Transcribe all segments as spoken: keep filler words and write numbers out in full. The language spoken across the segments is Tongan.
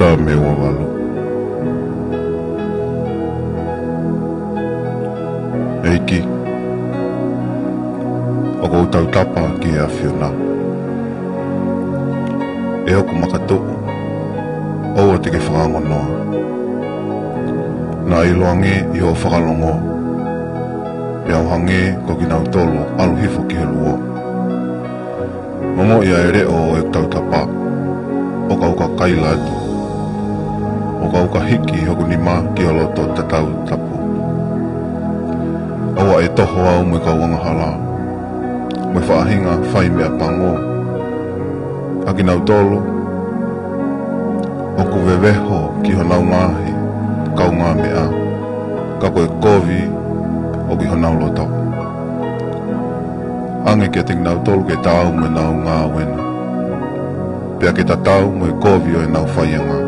Saame ua valu. ʻEiki, ʻoku ou tautapa ki he ʻAfiona, ʻe hoku makatuʻu, ʻoua te ke fakaongonoa. Naʻa ʻiloange ʻi hoʻo fakalongo, pea u hangē ko kinautolu ʻalu hifo ki he luo. Ongoʻi ʻa e leʻo ʻo ʻeku tautapa, ʻo ka uka kaila atu, ʻo ka uka hiki hoku nima ki ho loto tatau tapu. ʻOua ʻe toho au mo e kau angahala, mo e faʻahinga fai meʻa pango, ʻa kinautolu ʻoku veveho ki honau ngaahi kaungāmeʻa, ka ko e kovi ʻoku ʻi honau loto. ʻAnge kiate kinautolu ke taau mo ʻenau ngāue na, pea ke tatau mo e kovi ʻo ʻenau faianga.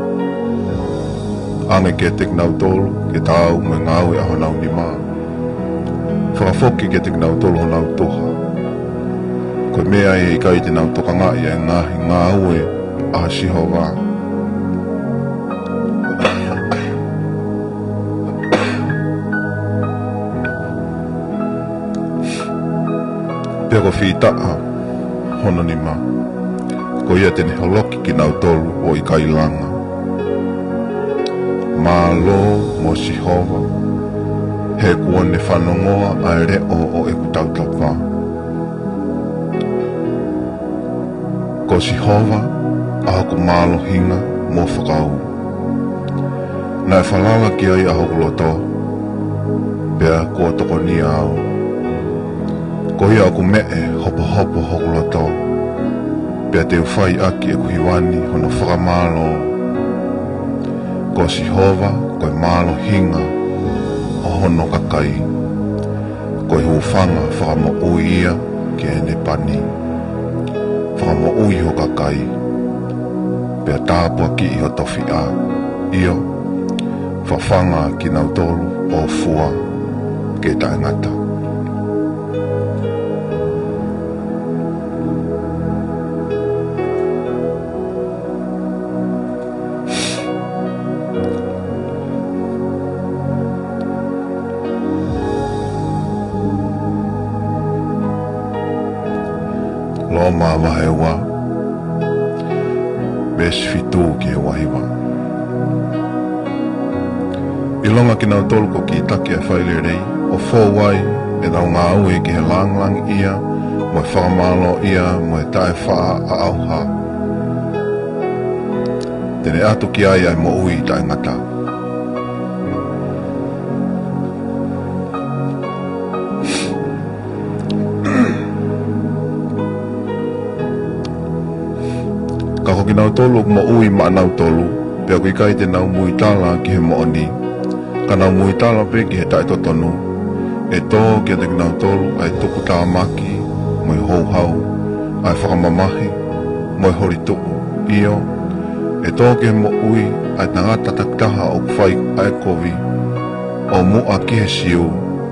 ʻAnge kiate kinautolu ke taau mo e ngāue ʻa honau nima. Fakafoki kiate kinautolu honau tuha. Ko e meʻa ʻe ʻikai te nau tokangaʻi ʻa e ngaahi ngāue ʻa Sihova. Pea ko fitaʻa hono nima, ko ia te ne holoki kinautolu ʻo ʻikai langa. Mālō mo Sihova, he kuo ne fanongoa ʻa e leʻo ʻo ʻeku tautapa. Ko Sihova ʻa hoku mālohinga mo fakaū. Naʻe falala ki ai ʻa hoku loto, pea kuo tokonia au. Ko ia ʻoku meʻe hopohopo hoku loto, pea te u fai ʻaki ʻeku hiva ni hono fakamālō. Ko Sihova ko e mālohinga ʻo hono kakai, ko e hūfanga fakamoʻui ia ki heʻene pani. Fakamoʻui ho kakai, pea tāpuakiʻi ho tofiʻa. ʻIo, fafanga kinautolu ʻo fua ke taʻengata. Loma vahe ua, veesi fitu ki he ua hiva. ʻIlonga kinautolu kuo kītaki ʻa e failelei, ʻo fou ai ʻenau ngāue ki he langilangiʻia, mo e fakamālōʻia, mo e taʻefaʻaʻauha. Te ne ʻatu ki ai ʻa e moʻui taʻengata. Ka ko kinautolu ʻoku moʻui maʻanautolu, pea ʻoku ʻikai te nau muitala ki he moʻoni, ka nau muitala pē ki he taʻetotonu, ʻe tō kiate kinautolu ʻa e tuputāmaki, mo e houhau, ʻa e fakamamahi, mo e holituʻu. ʻIo, ʻe tō ki he moʻui ʻa e tangata takitaha ʻoku fai ʻa e kovi, ʻo muʻa ki he Siu,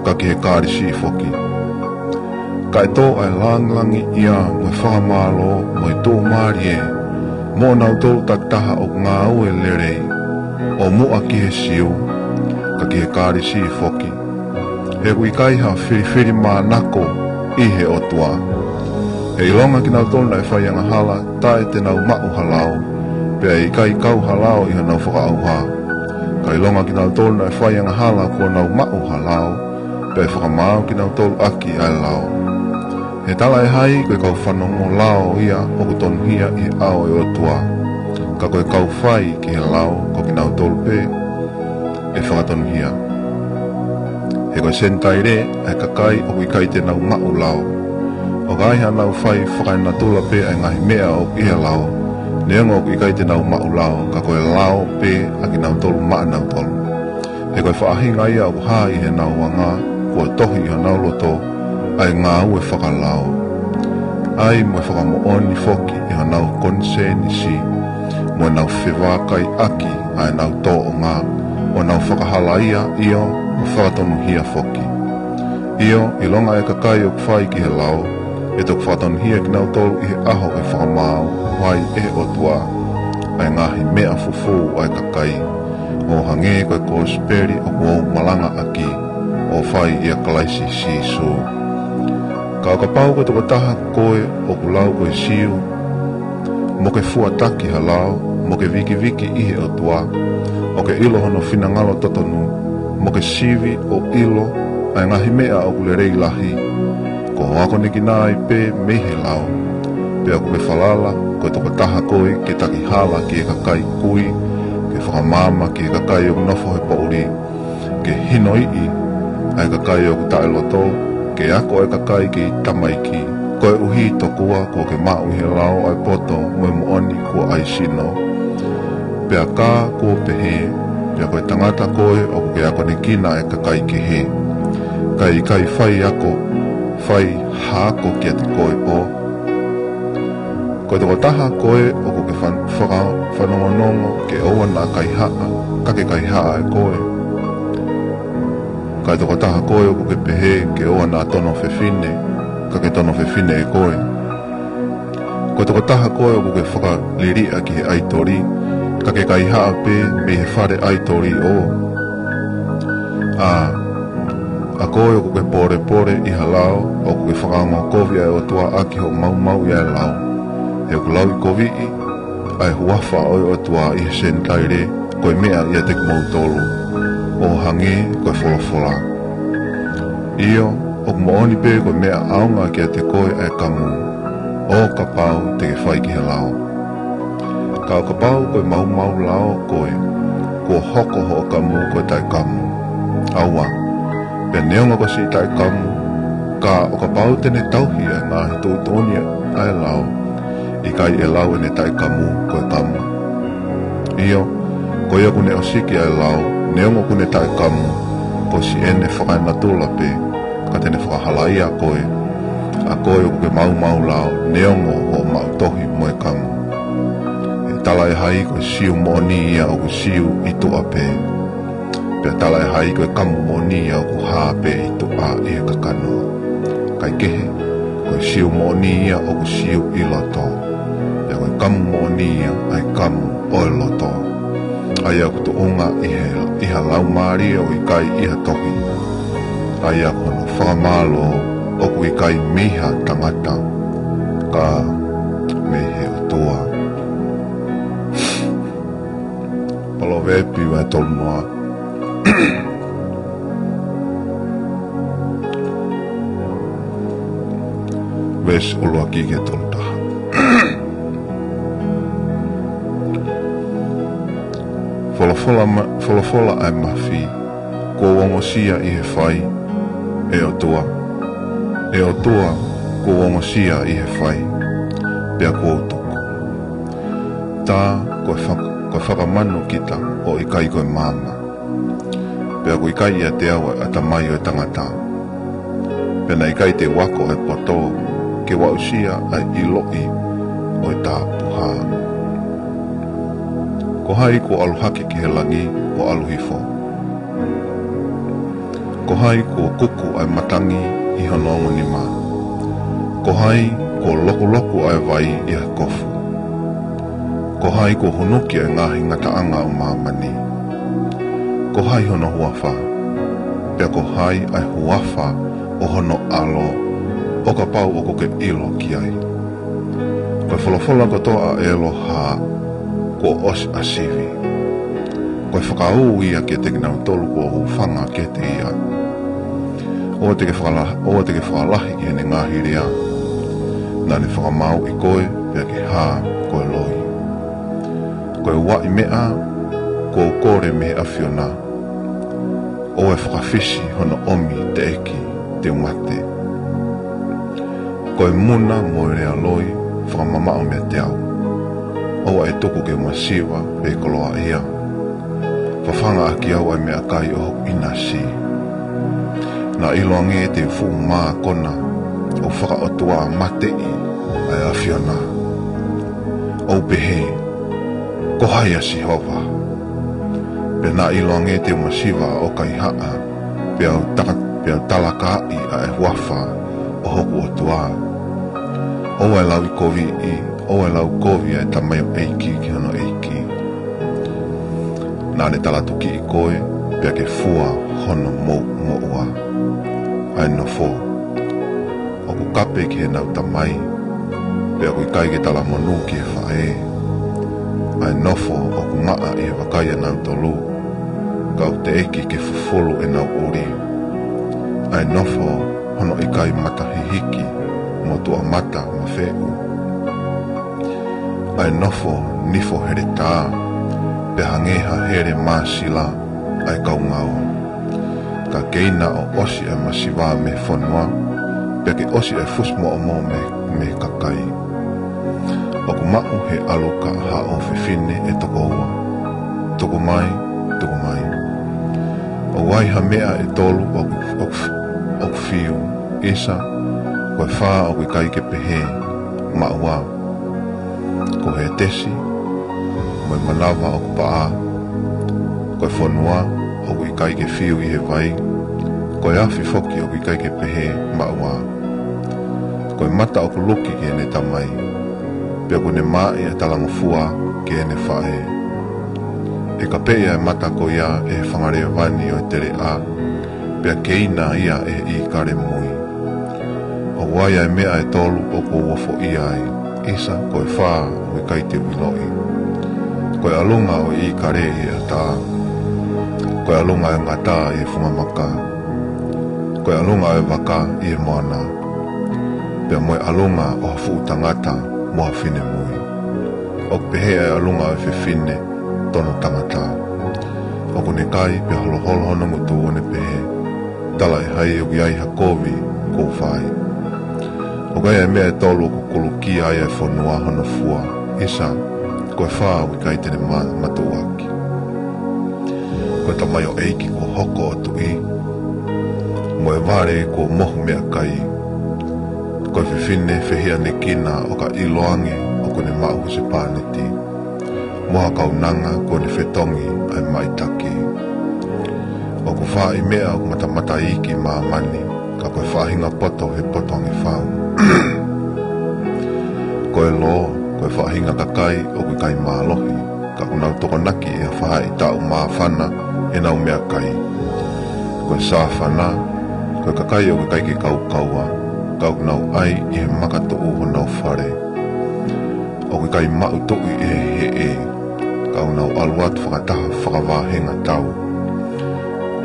ka ki he Kalisi foki. Ka ʻe tō ʻa e langilangiʻia mo e fakamālō mo e tuʻumālie moʻonautolu takitaha ʻoku ngāue lelei, ʻo muʻa ki he Siu, ka ki he Kalisi foki. He ʻoku ʻikai ha filifilimānako ʻi he ʻOtua. He ʻilonga kinautolu naʻe fai angahala, taʻe te nau maʻu ha lao, pea ʻe ʻikai kau ha lao ʻi honau fakaʻauha. Ka ʻilonga kinautolu naʻe fai angahala, kuo nau maʻu ha lao, pea ʻe fakamaau kinautolu ʻaki ʻa e lao. He talaʻehai ko e kau fanongo lao ia ʻoku tonuhia ʻi he ʻao ʻo e ʻOtua. Ka ko e kau fai ki he lao, ko kinautolu pē ʻe fakatonuhia. He ko e Senitaile ʻa e kakai ʻoku ʻikai te nau maʻu lao. ʻOku ʻi ai haʻanau fai fakaenatula pē ʻa e ngaahi meʻa ʻoku ʻi he lao, neongo ʻoku ʻikai te nau maʻu lao, ka ko e lao pē ʻa kinautolu maʻanautolu. He ko e faʻahinga ia ʻoku hā ʻi heʻenau anga, kuo tohi ʻi honau loto ʻa e ngāue fakalao. ʻAi mo e fakamoʻoni foki ʻi honau konisēnisi, mo ʻenau fevakai ʻaki ʻa ʻenau tōʻonga, ʻo nau fakahalaia, ʻio, ʻo fakatonuhia foki. ʻIo, ʻilonga ʻa e kakai ʻoku fai ki he lao, ʻe toki fakatonuhia kinautolu ʻi he ʻaho ʻe fakamaau ai ʻe he ʻOtua. ʻa e ngaahi meʻa fufū ʻa e kakai, ʻo hangē ko e kosipeli ʻoku ou malangaʻaki, ʻo fai ʻia Kalaisi Sīsū. Ka ʻo kapau ko e tokotaha koe ʻoku lau ko e Siu, mo ke fuataki ha lao, mo ke vikiviki ʻi he ʻOtua, ʻo ke ʻilo hono finangalo totonu, mo ke sivi ʻo ʻilo ʻa e ngaahi meʻa ʻoku lelei lahi, ko hoʻo akonekina ai pē mei he lao, pea ʻoku ke falala ko e tokotaha koe ke taki hala ki he kakai kui, ke fakamaama ki he kakai ʻoku nofo he poʻuli, ke hinoiʻi ʻa e kakai ʻoku taʻeloto, ke ako ʻa e kakai kei tamaiki, koeʻuhi tokua kuo ke maʻu ʻi he lao ʻa e poto mo e moʻoni kuo ʻai sino. Pea ka kuo pehē, pea ko e tangata koe ʻoku ke akonekina ʻa e kakai kehe, kae ʻikai fai ako, fai ha ako kiate koe ʻo. Ko e tokotaha koe ʻoku ke fan-, faka-, fanongonongo ke ʻoua naʻa kaihaʻa, ka ke kaihaʻa ʻe koe. Ka e tokotaha koe ʻoku ke pehē ke ʻoua naʻa tono fefine, ka ke tono fefine ʻe koe. Ko e tokotaha koe ʻoku ke fakaliliʻa ki he ʻaitoli, ka ke kaihaʻa pē mei he fale ʻaitoli ʻo. ʻA, ʻa koe ʻoku ke pōlepole ʻi ha lao, ʻoku ke fakaongo kovi ʻa e ʻOtua ʻaki hoʻo maumauʻi ʻa e lao. He ʻoku lauʻikoviʻi ʻa e huafa ʻo e ʻOtua ʻi he Senitaile, ko e meʻa ʻiate kimoutolu, ʻo hangē ko e folofola. ʻIo, ʻoku moʻoni pē ko e meʻa ʻaonga kiate koe ʻa e kamu, ʻo kapau te ke fai ki he lao. Ka ʻo kapau ko e maumau lao koe, kuo hoko hoʻo kamu ko e taʻekamu. ʻAua, pea neongo ko siʻi taʻekamu, ka ʻo kapau te ne tauhi ʻa e ngaahi tuʻutuʻuni ʻa e lao, ʻikai ʻe lau ʻene taʻekamu ko e kamu. ʻIo, ko ia kuo ne ʻosiki ʻa e lao, neongo kuo ne taʻekamu, ko siʻene fakaenatula pē, ka te ne fakahalaia koe, ʻa koe ʻoku ke maumau lao, neongo hoʻo maʻu tohi mo e kamu. ʻE talaʻehai ko e Siu moʻoni ia ʻoku Siu ʻi tuʻa pē. Pea talaʻehai ko e kamu moʻoni ia ʻoku hā pē ʻi tuʻa ʻi he kakano. Kaekehe, ko e Siu moʻoni ia ʻoku Siu ʻi loto. Pea ko e kamu moʻoni ia ʻa e kamu ʻo e loto. ʻA ia ʻoku tuʻunga ʻi he, ʻi ha laumālie ʻo ʻikai ʻi ha tohi. ʻA ia ko hono fakamālō ʻoku ʻikai mei ha tangata, ka mei he ʻOtua. Paloveape vahe tolu noa. Veesi ʻuluaki ki he tolu taha. Folofola ma-, folofola ʻa e mafi, kuo u ongosia ʻi he fai, ʻe ʻOtua, ʻe ʻOtua, kuo u ongosia ʻi he fai, pea kuo u tuku. Tā ko e fak-, ko e fakamanu kita ʻo ʻikai ko e maama. Pea ʻoku ʻikai ʻiate au ʻa e ʻatamai ʻo e tangata. Pea naʻe ʻikai te u ako ʻa e poto, ke u aʻusia ʻa e ʻiloʻi ʻo e tapuhā. Ko hai kuo ʻalu hake ki he langi ʻo ʻalu hifo? Ko hai kuo kuku ʻa e matangi ʻi hono ongo nima? Ko hai kuo lokuloku ʻa e vai ʻi he kofu? Ko hai kuo hunuki ʻa e ngaahi ngataʻanga ʻo māmani? Ko hai hono huafa? Pea ko hai ʻa e huafa ʻo hono ʻAlo, ʻo kapau ʻoku ke ʻilo ki ai? Ko e folofola kotoa ʻa ʻElohā kuo ʻosi ʻa sivi. Ko e fakaū ia kiate kinautolu kuo hūfanga kiate ia. ʻOua te ke fakala-, ʻoua te ke fakalahi ki heʻene ngaahi lea. Naʻa ne fakamaauʻi koe, pea ke hā ko e loi. Ko e uaʻi meʻa kuo u kole mei he ʻAfiona, ʻoua ʻe fakafisi hono ʻomi teʻeki te u mate. Ko e muna mo e lea loi, fakamamaʻo meiate au. ʻOua ʻe tuku ke u masiva pe koloaʻia. Fafanga ʻaki au ʻa e meʻakai ʻo hoku ʻinasi. Naʻa ʻiloange te u fuʻu mākona ʻo fakaʻotua mateʻi ʻa e ʻAfiona. ʻO u pehē, ko hai ʻa Sihova? Pea naʻa ʻiloange te u masiva ʻo kaihaʻa, pea u taka-, pea u talakaaʻi ʻa e huafa ʻo hoku ʻOtua. ʻOua ʻe lauʻikoviʻi, ʻoua ʻe lau kovi ʻa e tamaioʻeiki ki hono ʻeiki. Naʻa ne talatukiʻi koe, pea ke fua hono mou moʻua. ʻA e nofo ʻoku kape ki heʻenau tamai, pea ʻoku ʻikai ke talamonū ki he faʻē. ʻA e nofo ʻoku maʻa ʻi he vakai ʻanautolu, ka ʻoku teʻeki ke fufulu ʻenau ʻuli. ʻA e nofo hono ʻikai mata hihiki, mo tuʻa mata mafeʻu. ʻA e nofo nifo heletā, pea hangē ha hele māsila ʻa e kau ngāue. Ka keina ʻo ʻosi ʻa e masiva mei he fonua, pea ke ʻosi ʻa e fusi moʻomoʻo mei, mei he kakai. ʻOku maʻu he ʻalu kaʻa ha ʻofefine ʻe toko ua. Tuku mai, tuku mai. ʻOku ai ha meʻa ʻe tolu ʻoku, ʻoku, ʻoku fiu, ʻisa, ko e fā ʻoku ʻikai ke pehē, maʻu ā. Ko Hētesi, mo e manava ʻoku paʻa, ko e fonua ʻoku ʻikai ke fiu ʻi he vai, ko e afi foki ʻoku ʻikai ke pehē, maʻu ā. Ko e mata ʻoku luki ki heʻene tamai, pea ʻoku ne maʻi ʻa e talangofua ki heʻene faʻē. ʻE kapeʻi ʻa e mata ko ia ʻe he fanga lēvani ʻo e teleʻa, pea keina ia ʻe he ʻīkale mui. ʻOku ai ʻa e meʻa ʻe tolu ʻoku ou ofoʻia ai, ʻisa, ko e fā ʻoku ʻikai te u ʻiloʻi. Ko e ʻalunga ʻo e ʻīkale ʻi he ʻatā. Ko e ʻalunga ʻo e ngata ʻi he funga maka. Ko e ʻalunga ʻo e vaka ʻi he moana. Pea mo e ʻalunga ʻo ha fuʻu tangata mo ha finemui. ʻOku pehē ʻa e ʻalunga ʻo e fefine tono tangata. ʻOku ne kai pea holoholo hono ngutu ʻo ne pehē, Talaʻehai ʻoku ʻi ai ha kovi kuo u fai. ʻOku ai ʻa e meʻa ʻe tolu ʻoku kulukia ai ʻa e fonua hono fua, ʻisa, ko e fā ʻoku ʻikai te ne ma-, matuʻuaki. Ko e tamaioʻeiki kuo hoko ʻo tuʻi, mo e vale kuo mohu meʻakai. Ko e fefine fehiʻanekina ʻo ka ʻiloange ʻoku ne maʻu husepāniti. Mo ha kaunanga kuo ne fetongi ʻa e maʻitaki. ʻOku fai meʻa ʻoku matamata iiki ʻi māmani, ka ko e faʻahinga poto he poto ange fau. Ko e lō, ko e faʻahinga kakai ʻoku ʻikai mālohi, ka ʻoku nau tokonaki ʻi ha faʻahitaʻu māfana ʻenau meʻakai. Ko e sāfana, ko e kakai ʻoku ʻikai ke kaukaua, ka ʻoku nau ʻai ʻi he makatuʻu honau fale. ʻOku ʻikai maʻu tuʻi ʻe he heʻe, ka ʻoku nau ʻalu atu fakataha fakavāhenga tau.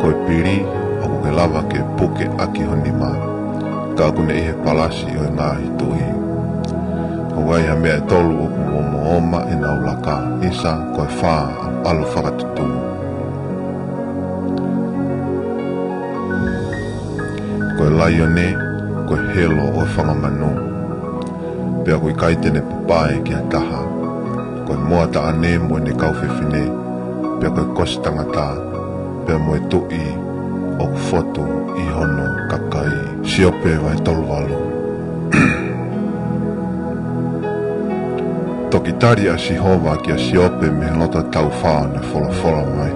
Ko e pili, ʻoku ke lava ke puke ʻaki ho nima, ka ʻoku ne ʻi he palasi ʻo e ngaahi tuʻi. ʻOku ai ha meʻa ʻe tolu ʻoku omooma ʻenau laka, ʻisa, ko e fā ʻalu fakatutu. Ko e laione, ko e helo ʻo e fanga manu. Pea ʻoku ʻikai te ne papae ki ha taha. Ko e moa taʻane mo ʻene kau fefine, pea ko e kosi tangata, pea mo e tuʻi ʻoku fotu ʻi hono kakai. Siope vahe tolu valu. Toki tali ʻa Sihova kia Siope mei he loto taufā ʻo ne folofola mai.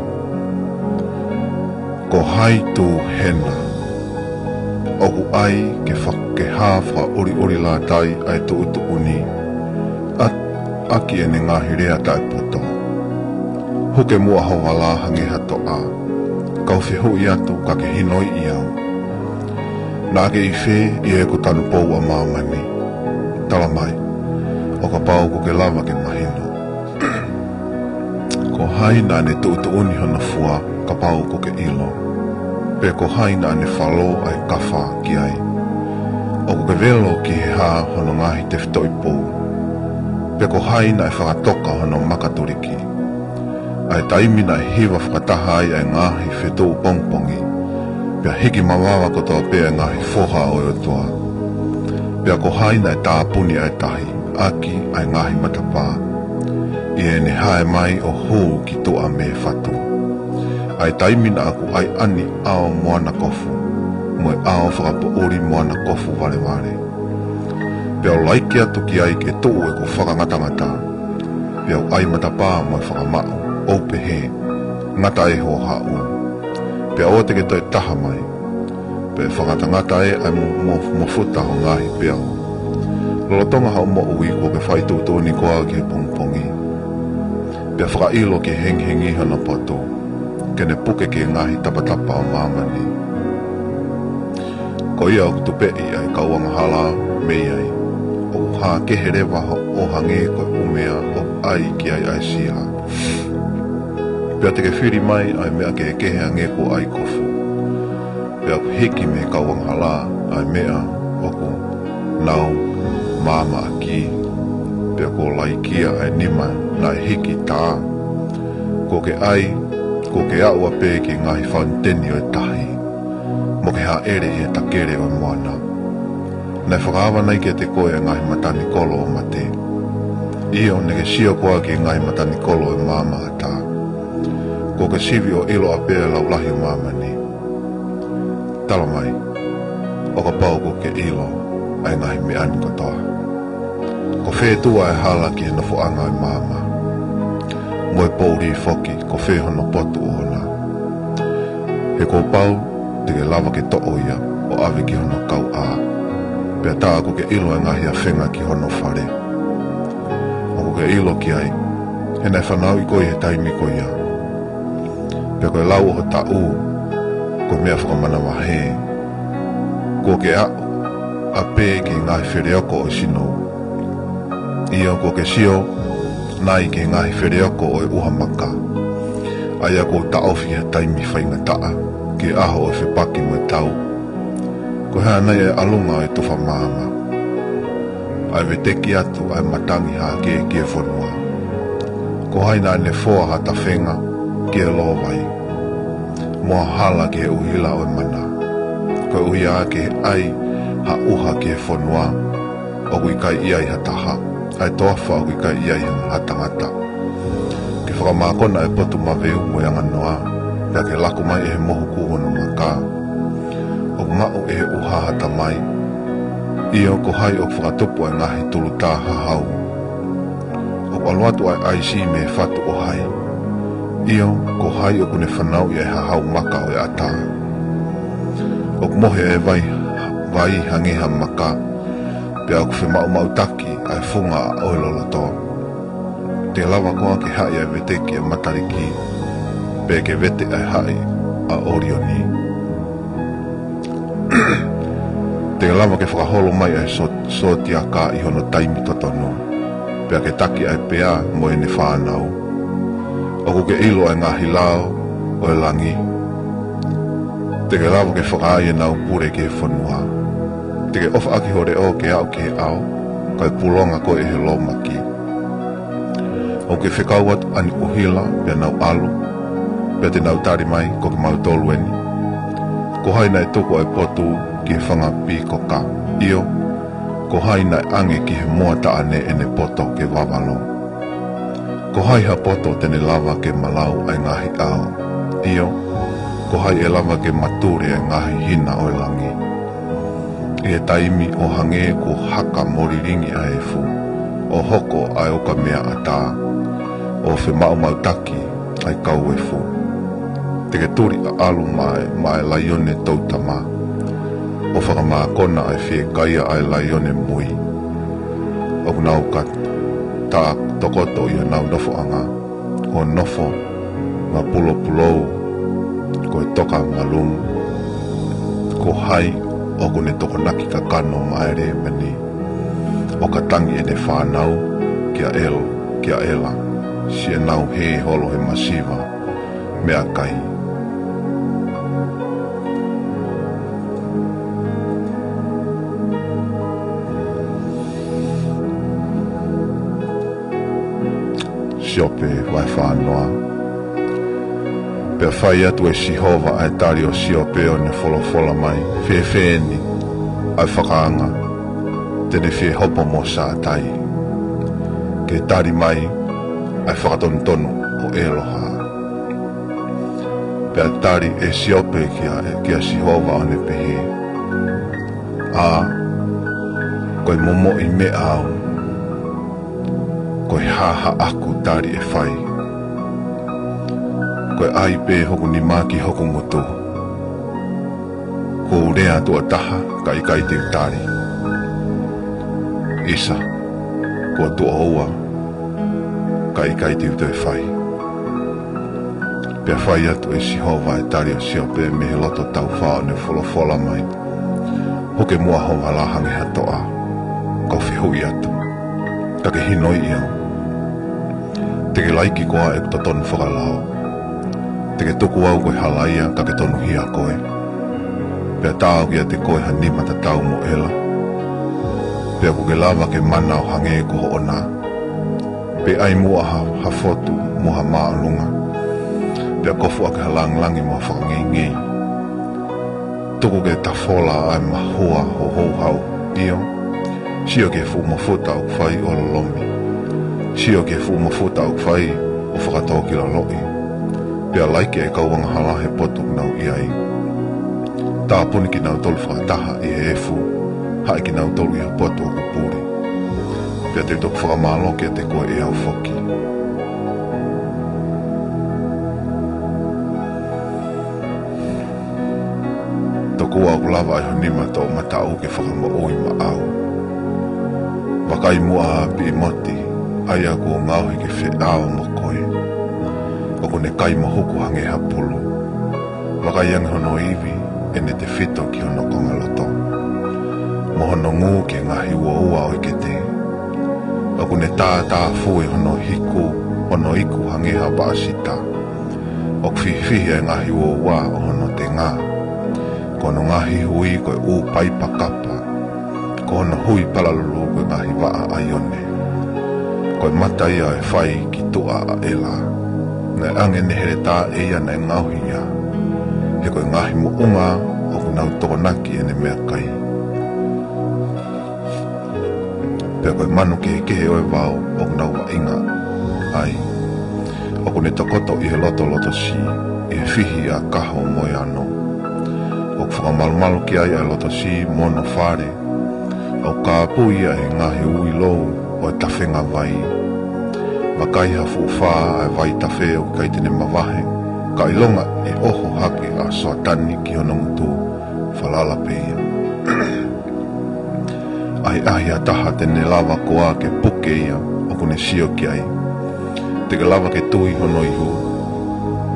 Ko hai tū hena, ʻoku ʻai ke fa-, ke hā fakaʻuliʻulilātai ʻa e tuʻutuʻuni, ʻa, ʻaki ʻene ngaahi lea taʻepoto. Huke muʻa ho vala hangē ha toʻa, kau fehuʻi atu ka ke hinoiʻi au. Naʻa ke ʻi fē ʻi heʻeku tanupou ʻa māmani? Tala mai, ʻo kapau ʻoku ke lava ke mahino. Ko hai naʻa ne tuʻutuʻuni hono fua, kapau ʻoku ke ʻilo? Pe ko hai naʻa ne falō ʻa e kafa ki ai? ʻOku ke velo ki he hā hono ngaahi tefitoʻi pou? Pe ko hai naʻe fakatoka hono maka tuliki? ʻA e taimi naʻe hiva fakataha ai ʻa e ngaahi fetuʻu pongipongi, pea hiki mavava kotoa pē ʻa e ngaahi foha ʻo e ʻOtua. Pea ko hai naʻe tāpuni ʻa e tahi, ʻaki ʻa e ngaahi matapā, ʻi heʻene hae mai ʻo hū ki tuʻa mei he fatu. ʻA e taimi naʻa ku ʻaiʻani ʻao moana kofu, mo e ʻao fakapoʻuli moana kofu valevale. Pea u laiki atu ki ai ke tuʻu ʻeku fakangatangata, pea u ʻai matapā mo e fakamaʻu, ʻo u pehē, Ngata ē ho haʻu, pea ʻoua te ke toe taha mai. Pea ʻe fakangatangata ē ʻa e mo-, mo-, mafuta ho ngaahi peau. Lolotonga hoʻo moʻui kuo ke fai tuʻutuʻuni koā ki he pongipongi, pea fakaʻilo ki he hengihengi hono potu, ke ne puke ki he ngaahi tapatapa ʻo māmani? Ko ia ʻoku tupeʻi ʻa e kau angahala mei ai, ʻoku hā kehe leva ʻo hangē ko e ʻumea ʻoku ʻai ki ai ʻa e sila. Pea te ke fili mai ʻa e meʻa kehekehe hangē ko e ʻai kofu. Pea ʻoku hiki mei he kau angahala ʻa e meʻa ʻoku nau maama ʻaki, pea kuo laikia ʻa e nima naʻe hiki tā. Kuo ke ʻai, kuo ke aʻu ʻapē ki he ngaahi fauniteni ʻo e tahi, mo ke hāʻele ʻi he takele ʻo e moana. Naʻe fakaava nai kiate koe ʻa e ngaahi matanikolo ʻo mate? ʻIo, naʻa ke sio koā ki he ngaahi matanikolo ʻo e maama ʻatā? Kuo ke sivi ʻo ʻilo ʻapē ʻa e laulahi ʻo māmani? Tala mai, ʻo kapau kuo ke ʻilo ʻa e ngaahi meʻa ni kotoa, ko fē tuʻa ʻa e hala ki he nofoʻanga ʻo e maama? Mo e poʻuli foki, ko fē hono potu ʻoʻona? He kuo pau te ke lava ke toʻo ia ʻo ʻave ki hono kauʻā, pea tā kuo ke ʻilo ʻa e ngaahi afenga ki hono fale. ʻOku ke ʻilo ki ai, he naʻe fanauʻi koe ʻi he taimi ko ia. Pea ko e lau ʻo ho taʻu, ko e meʻa fakamanavahē. Kuo ke aʻu ʻapē ki he ngaahi feleoko ʻo e sinou? ʻIo, kuo ke sio nai ki he ngaahi feleoko ʻo e ʻuha maka, ʻa ia kuo taʻofi ʻi he taimi faingataʻa, ki he ʻaho ʻo e fepaki mo e tau? Ko e hā nai ʻa e ʻalunga ʻo e tufa maama, ʻa e veteki atu ʻa e matangi hahake ki he fonua? Ko hai naʻa ne foa ha tafenga ki he lōvai, mo ha hala ki he ʻuhila ʻo e mana? Koeʻuhi ā ke ʻai ha ʻuha ki he fonua ʻoku ʻikai ʻi ai ha taha, ʻa e toafa ʻoku ʻikai ʻi ai ha tangata, ke fakamākona ʻa e potu maveu mo e anganoa, pea ke laku mai ʻe he mohuku hono maka? ʻOku maʻu ʻe he ʻuha ha tamai? ʻIo, ko hai ʻoku fakatupu ʻa e ngaahi tulutā hahau? ʻOku ʻalu atu ʻa e ʻaisi mei he fatu ʻo hai? ʻIo, ko hai ʻoku ne fanauʻi ʻa e hahau maka ʻo e ʻatā? ʻOku mohe ʻa e vai, vai hangē ha maka, pea ʻoku femaʻumaʻutaki ʻa e funga ʻo e loloto. Te ke lava koā ke haʻi ʻa e veteki ʻa Mataliki, pe ke vete ʻa e haʻi ʻa ʻOlioni? Te ke lava ke fakaholo mai ʻa e sō-, sōtiaka ʻi hono taimi totonu, pea ke taki ʻa e pea mo ʻene fānau? ʻOku ke ʻilo ʻa e ngaahi lao ʻo e langi? Te ke lava ke fakaai ʻenau pule ki he fonua? Te ke ʻofa ʻaki ho leʻo ke aʻu ki he ʻao, kae pulonga koe ʻe he lōmaki? ʻOku ke fekau atu ʻa e ʻuhila, pea nau ʻalu, pea te nau tali mai, ko kimautolu eni? Ko hai naʻe tuku ʻa e potu ki he fanga pīkoka? ʻIo, ko hai naʻe ʻange ki he moa taʻane ʻene poto ke vavalo? Ko hai ha poto te ne lava ke malau ʻa e ngaahi ʻao? ʻIo, ko hai ʻe lava ke matule ʻa e ngaahi hina ʻo e langi? ʻI he taimi ʻo hangē kuo haka mo lilingi ʻa e efu, ʻo hoko ʻa e ukamea ʻatā, ʻo femaʻumaʻutaki ʻa e kau efu. Te ke tuli ʻaʻalu maʻa e, maʻa e laione toutama, ʻo fakamākona ʻa e fiekaia ʻa e laione mui. ʻOku nau ka tā tokoto ʻi honau nofoʻanga, ʻo nofo ngapulopulou ko e toka malumu. Ko hai ʻoku ne tokonaki kakano maʻa e lēmani, ʻo ka tangi ʻene fānau kia ʻEl-, kia ʻEla, siʻenau hē holo he masiva meʻakai? Siope vahe fā noa. Pea fai atu ʻe Sihova ʻa e tali ʻo Siope, ʻo ne folofola mai, Fēfē eni ʻa e fakaanga te ne fie hopo mo Sātai, ke tali mai ʻa e fakatonutonu ʻo ʻEloha? Pea tali ʻe Siope kia, kia Sihova, ʻo ne pehē, ʻA, ko e momoʻi meʻa au, ko e hā haʻaku tali ʻe fai? Ko e ʻai pē hoku nima ki hoku ngutu. Kuo u lea tuʻo taha, ka ʻikai te u tali. ʻIsa, kuo tuʻo ua, ka ʻikai te u toe fai. Pea fai atu ʻe Sihova ʻa e tali ʻo Siope mei he loto taufā ʻo ne folofola mai: Huke muʻa ho vala hangē ha toʻa, kau fehuʻi atu, ka ke hinoiʻi au. Te ke laiki koā ʻeku totonu fakalao? Te ke tuku au ko e halaia ka ke tonuhia koe, pea tā au kiate koe ha nima tatau mo ʻela? Pea ʻoku ke lava ke mana ʻo hangē ko hoʻo nā? Pe ʻai muʻa ha, ha fotu mo ha māʻolunga, pea kofu ʻaki ha langilangi mo ha fakangeingei? Tuku ke tafola ʻa e mahua ʻo ho houhau, ʻio, sio ki he fuʻu mafuta ʻoku fai ʻo lolomi, sio ki he fuʻu mafuta ʻoku fai ʻo fakatōkilaloʻi, pea laiki ʻa e kau angahala he potu ʻoku nau ʻi ai. Tāpuni kinautolu fakataha ʻi he efu, haʻi kinautolu ʻi ha potu ʻoku puli. Pea te u toki fakamālō kiate koe ʻe au foki. Tokua ʻoku lava ʻe ho nima toʻomataʻu ke fakamoʻui maʻau. Vakai muʻa ʻa Piʻimoti, ʻa ia kuo ngaohi ke feʻao mo koe, ʻoku ne kai mohuku hangē ha pulu. Vakai ange hono ivi, ʻene tefito ki hono kongaloto, mo hono ngū ki he ngaahi uoua ʻo e kete. ʻOku ne tātāfue hono hiku, hono iku hangē ha paʻasita. ʻOku fihifihi ʻa e ngaahi uoua ʻo hono tenga, ko hono ngaahi hui ko e ʻū paipa kapa, ko hono hui palalulu ko e ngaahi vaʻa ʻaione. Ko e mata ia ʻo e fai ki tuʻa ʻa ʻEla, naʻe ʻange ʻene heletā ʻe ia naʻe ngaohi ia. He ko e ngaahi moʻunga ʻoku nau tokonaki ʻene meʻakai, pea ko e manu kehekehe ʻo e vao ʻoku nau vaʻinga ai. ʻOku ne tokoto ʻi he loto lotosi, ʻi he fihi ʻa e kaho mo e ano. ʻOku fakamalumalu ki ai ʻa e lotosi mo hono fale, ʻoku kāpui ia ʻe he ngaahi uilou ʻo e tafenga vai. Vakai, ha fuʻu fā ʻa e vaitafe ʻoku ʻikai te ne mavahe, ka ʻilonga ʻe ʻoho hake ʻa Soatani ki hono ngutu, falala pē ia. ʻAhiʻahi ha taha te ne lava koā ke puke ia ʻoku ne sio ki ai? Te ke lava ke tui hono ihu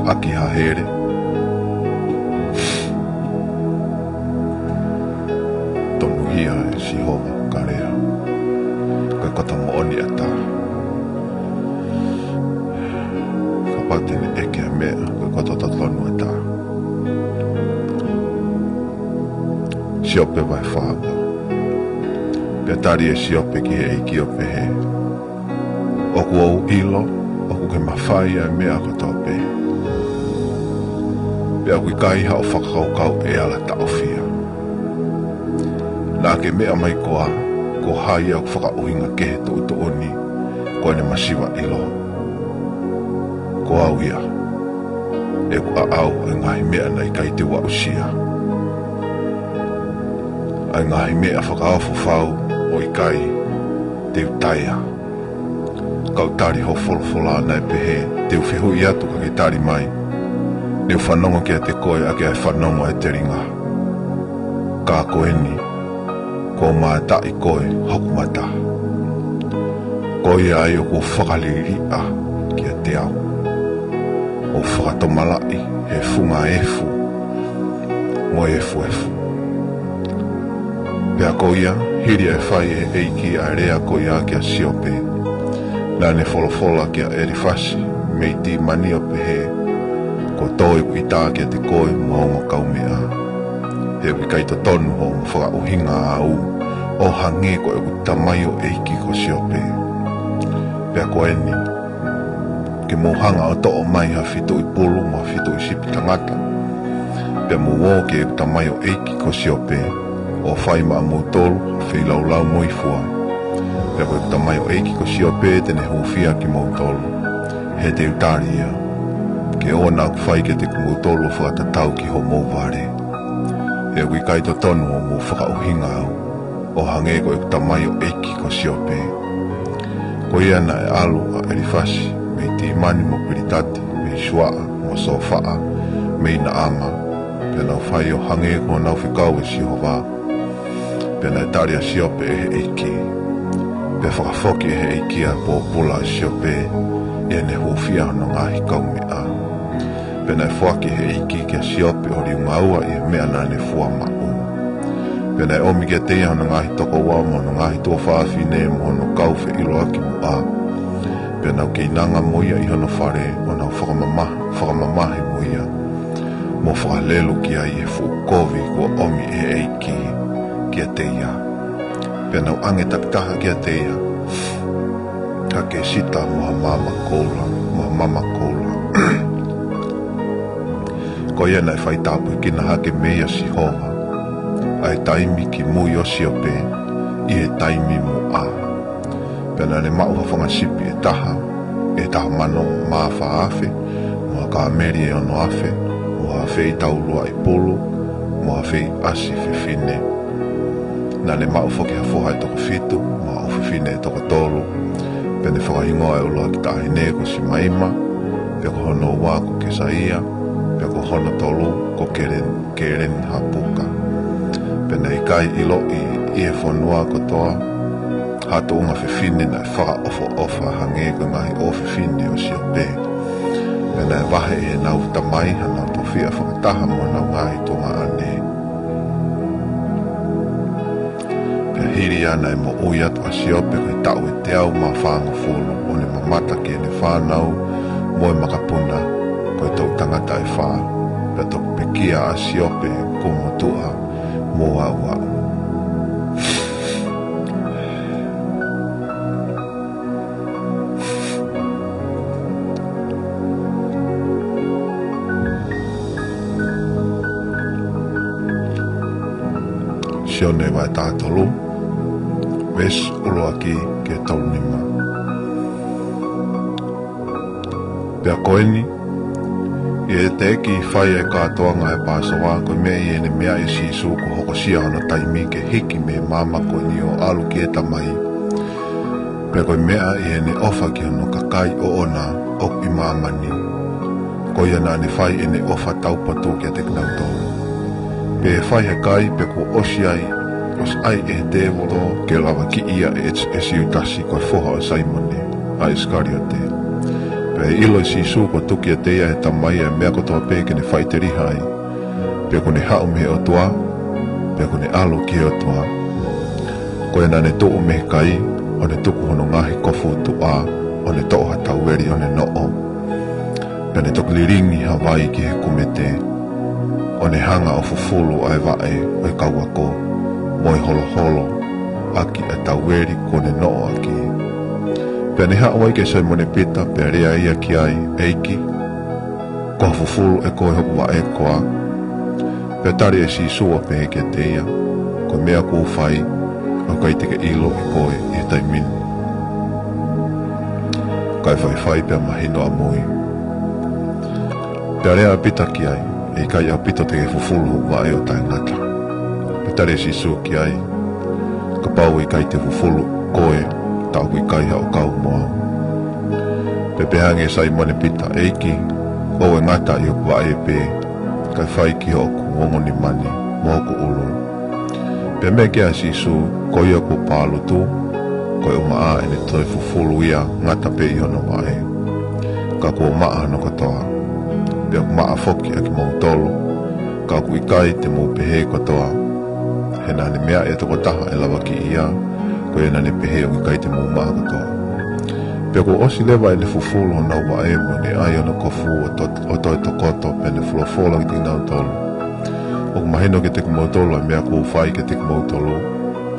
ʻaki ha hele? Tonuhia ʻe Sihova, ka lea, ko e koto moʻoni ʻa e tā. Kapau te ne ʻeke ʻa e meʻa, ko e koto totonu ʻa e tā. Siope vahe fā ua. Pea tali ʻe Siope ki he ʻEiki ʻo pehē: ʻOku ou ʻilo ʻoku ke mafai ʻa e meʻa kotoa pē, pea ʻoku ʻikai haʻo fakakaukau ʻe ala taʻofia. Naʻa ke meʻa mai koā, ko hai ʻoku fakaʻuhinga kehe tuʻutuʻuni ko ʻene masiva ʻilo? Ko au ia, ʻeku ʻaʻau ʻa e ngaahi meʻa naʻe ʻikai te u aʻusia, ʻa e ngaahi meʻa fakaofo fau ʻo ʻikai te u taea. Kau tali ho folofola naʻe pehē, te u fehuʻi atu ka ke tali mai, ne u fanongo kiate koe ʻaki ʻa e fanongo ʻa e telinga. Ka ko eni, kuo u mātaʻi koe hoku mata. Ko ia ai ʻoku ou fakaliliʻa kiate au, ʻo u fakatomalaʻi he funga efu mo e efuefu. Pea ko ia, hili ʻa e fai ʻe he ʻEiki ʻa e lea ko ia kia Siope, naʻa ne folofola kia ʻElifasi mei Timani ʻo pehē: Kuo tō ʻeku ʻita kiate koe mo ho ongo kaumeʻa, he ʻoku ʻikai totonu hoʻomo fakaʻuhinga au ʻo hangē ko ʻeku tamaioʻeiki ko Siope. Pea ko eni, ke mou hanga ʻo toʻo mai ha fituʻi pulu mo ha fituʻi sipi tangata, pea mou ō ki heʻeku tamaioʻeiki ko Siope, ʻo fai maʻamoutolu ha feilaulau moifua. Pea ko ʻeku tamaioʻeiki ko Siope te ne hūfia kimoutolu, he te u tali ia, ke ʻoua naʻa ku fai kiate kimoutolu ʻo fakatatau ki hoʻomou vale. He ʻoku ʻikai totonu hoʻomo fakaʻuhinga au ʻo hangē ko ʻeku tamaioʻeiki ko Siope. Ko ia naʻe ʻalu ʻa ʻElifasi mei Timani mo Pilitati mei Suaʻa mo Sofaʻa mei Naʻama, pea nau fai ʻo hangē ko honau fekau ʻe Sihova. Pea naʻe tali ʻa Siope ʻe he ʻEiki: Pea fakafoki ʻe he ʻEiki ʻa e pōpula ʻo Siope ʻi heʻene hūfia hono ngaahi kaumeʻa. Pea naʻe foaki ʻe he ʻEiki kia Siope ʻo liunga ua ʻi he meʻa naʻa ne fua maʻu. Pea naʻe ʻomi kiate ia hono ngaahi tokoua mo hono ngaahi tuofāfine mo hono kau feʻiloaki muʻa. Pea nau keinanga mo ia ʻi hono fale, ʻo nau fakamamahi, fakamamahi mo ia, mo fakalelu ki ai ʻi he fuʻu kovi kuo ʻomi ʻe he ʻEiki kiate ia. Pea nau ʻange takitaha kiate ia ha kesita mo ha maama koula, mo ha maama koula. Ko ia naʻe faitāpuekina hake mei ai ʻa Sihova ʻa e taimi kimui ʻo Siope ʻi he taimi muʻa. Pea naʻa ne maʻu ha fanga sipi ʻe taha, ʻe taha mano mā fā afe, mo ha kāmeli ʻe ono afe, mo ha afeʻi taulua ʻi pulu, mo ha afeʻi ʻasi fefine. Naʻa ne maʻu foki ha foha ʻe toko fitu, mo ha ʻofefine ʻe toko tolu. Pea ne fakahingoa ʻa e ʻuluaki taʻahine ko Simaima, pea ko hono ua ko Kesaia, pea ko hono tolu ko Kelen-, Kelen Hapuka. Pea naʻe ʻikai ʻiloʻi ʻi he fonua kotoa ha tuʻunga fefine naʻe fakaʻofoʻofa hangē ko e ngaahi ʻofefine ʻo Siope. Pea naʻe vahe ʻe heʻenau tamai hanau tofiʻa fakataha mo honau ngaahi tuongaʻane. Pea hili ia naʻe moʻui atu ʻa Siope ko e taʻu ʻe teau mā fāngofulu, ʻo ne mamata ki heʻene fānau mo e makapuna, ko e toʻu tangata ʻe fā. Pea toki pekia ʻa Siope kuo motuʻa mo aʻuaʻu. Sione vahe taha tolu, veesi ʻuluaki ki he tolu nima. Pea ko eni, ʻi he teʻeki fai ʻa e kātoanga ʻa e Pāsova, ko e meʻa ʻi heʻene meaʻi ʻe Sīsū kuo hokosia hono taimi ke hiki mei he maama ko eni ʻo ʻalu ki he Tamai. Pea ko e meʻa ʻi heʻene ʻofa ki hono kakai ʻoʻona ʻoku ʻi māmani. Ko ia naʻa ne fai ʻene ʻofa taupotu kiate kinautolu. Pea ʻi he fai ʻa e kai pea kuo ʻosi ʻai, ʻosi ʻai ʻe he tēvolo ke lavakiʻi ia ʻe, ʻe Siutasi ko e foha ʻo Saimone ʻa ʻIsikaliote. Pea ʻi he ʻilo ʻe Sīsū kuo tuku kiate ia ʻe he Tamai ʻa e meʻa kotoa pē ke ne faʻiteliha ai. Pea kuo ne haʻu mei he ʻOtua, pea kuo ne ʻalu ki he ʻOtua. Ko ia naʻa ne tuʻu mei he kai, ʻo ne tuku hono ngaahi kofu tuʻa, ʻo ne toʻo ha taueli ʻo ne noʻo. Pea ne toki lilingi ha vai ki he kumete, ʻo ne hanga ʻo fufulu ʻa e vaʻe ʻo e kau ako, mo e holoholo ʻaki ʻa e taueli kuo ne noʻo ʻaki. Pea ne haʻu ai kia Saimone Pita, pea lea ia ki ai, ʻEiki, ko ha fufulu ʻe koe hoku vaʻe koā? Pea tali ʻe Sīsū ʻo pehē kiate ia, Ko e meʻa kuo u fai, ʻoku ʻikai te ke ʻilo ʻe koe ʻi he taimi ni, kae faifai pea mahino ʻamui. Pea lea ʻa Pita ki ai, ʻE ʻikai ʻaupito te ke fufulu hoku vaʻe ʻo taʻengata. Pea tali ʻe Sīsū ki ai, Kapau ʻe ʻikai te u fufulu koe, tā ʻoku ʻikai haʻo kau mo au. Pea pehē ange ʻe Saimone Pita, ʻEiki, ʻoua ʻe ngata ʻi hoku vaʻe pē, kae fai ki hoku ongo nima ni mo hoku ʻulu. Pea meʻa ki ai ʻa Sīsū, Ko ia kuo pālutu, ko e ʻumaʻā ʻene toe fufulu ia ngata pē ʻi hono vaʻe. Ka kuo maʻa hono kotoa. Pea ʻoku maʻa foki ʻa kimoutolu, ka ʻoku ʻikai te mou pehē kotoa. He naʻa ne meaʻi ʻa e tokotaha ʻe lavakiʻi ia, ko ia naʻa ne pehē ʻoku ʻikai te mou maʻa kotoa. Pea kuo ʻosi leva ʻene fufulu honau vaʻe mo ʻene ʻai hono kofu ʻo to-, ʻo toe tokoto, pea ne folofola kiate kinautolu, ʻOku mahino kiate kimoutolu ʻa e meʻa kuo u fai kiate kimoutolu,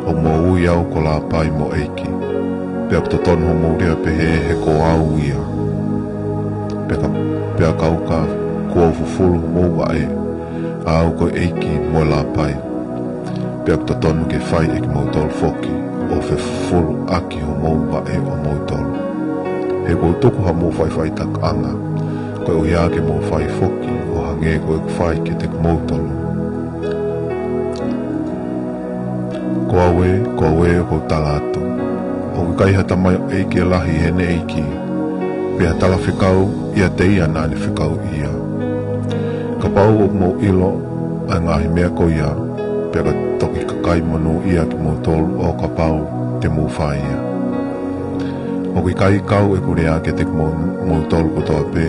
ʻoku mou ui au ko Lāpai mo ʻEiki. Pea ʻoku totonu hoʻomou lea pehē he ko au ia. Pea ka, pea kapau kuo u fufulu homou vaʻe, ʻa au ko e ʻEiki mo e Lāpai, pea ʻoku totonu ke fai ʻe kimoutolu foki ʻo fefufulu ʻaki homou vaʻe ʻomoutolu. He kuo u tuku haʻamou faʻifaʻitakiʻanga, koeʻuhi ke mou fai foki ʻo hangē ko ʻeku fai kiate kimoutolu. Ko au ē, ko au ē, ʻoku ou tala atu, ʻoku ʻikai ha tamaioʻeiki ʻe lahi ʻi heʻene ʻeiki, pe ha talafekau ʻiate ia naʻa ne fekauʻi ia. Kapau ʻoku mou ʻilo ʻa e ngaahi meʻa ko ia, pea ka toki kakai monūʻia kimoutolu ʻo kapau te mou fai ia. ʻOku ʻikai kau ʻeku lea kiate kimoutolu kotoa pē.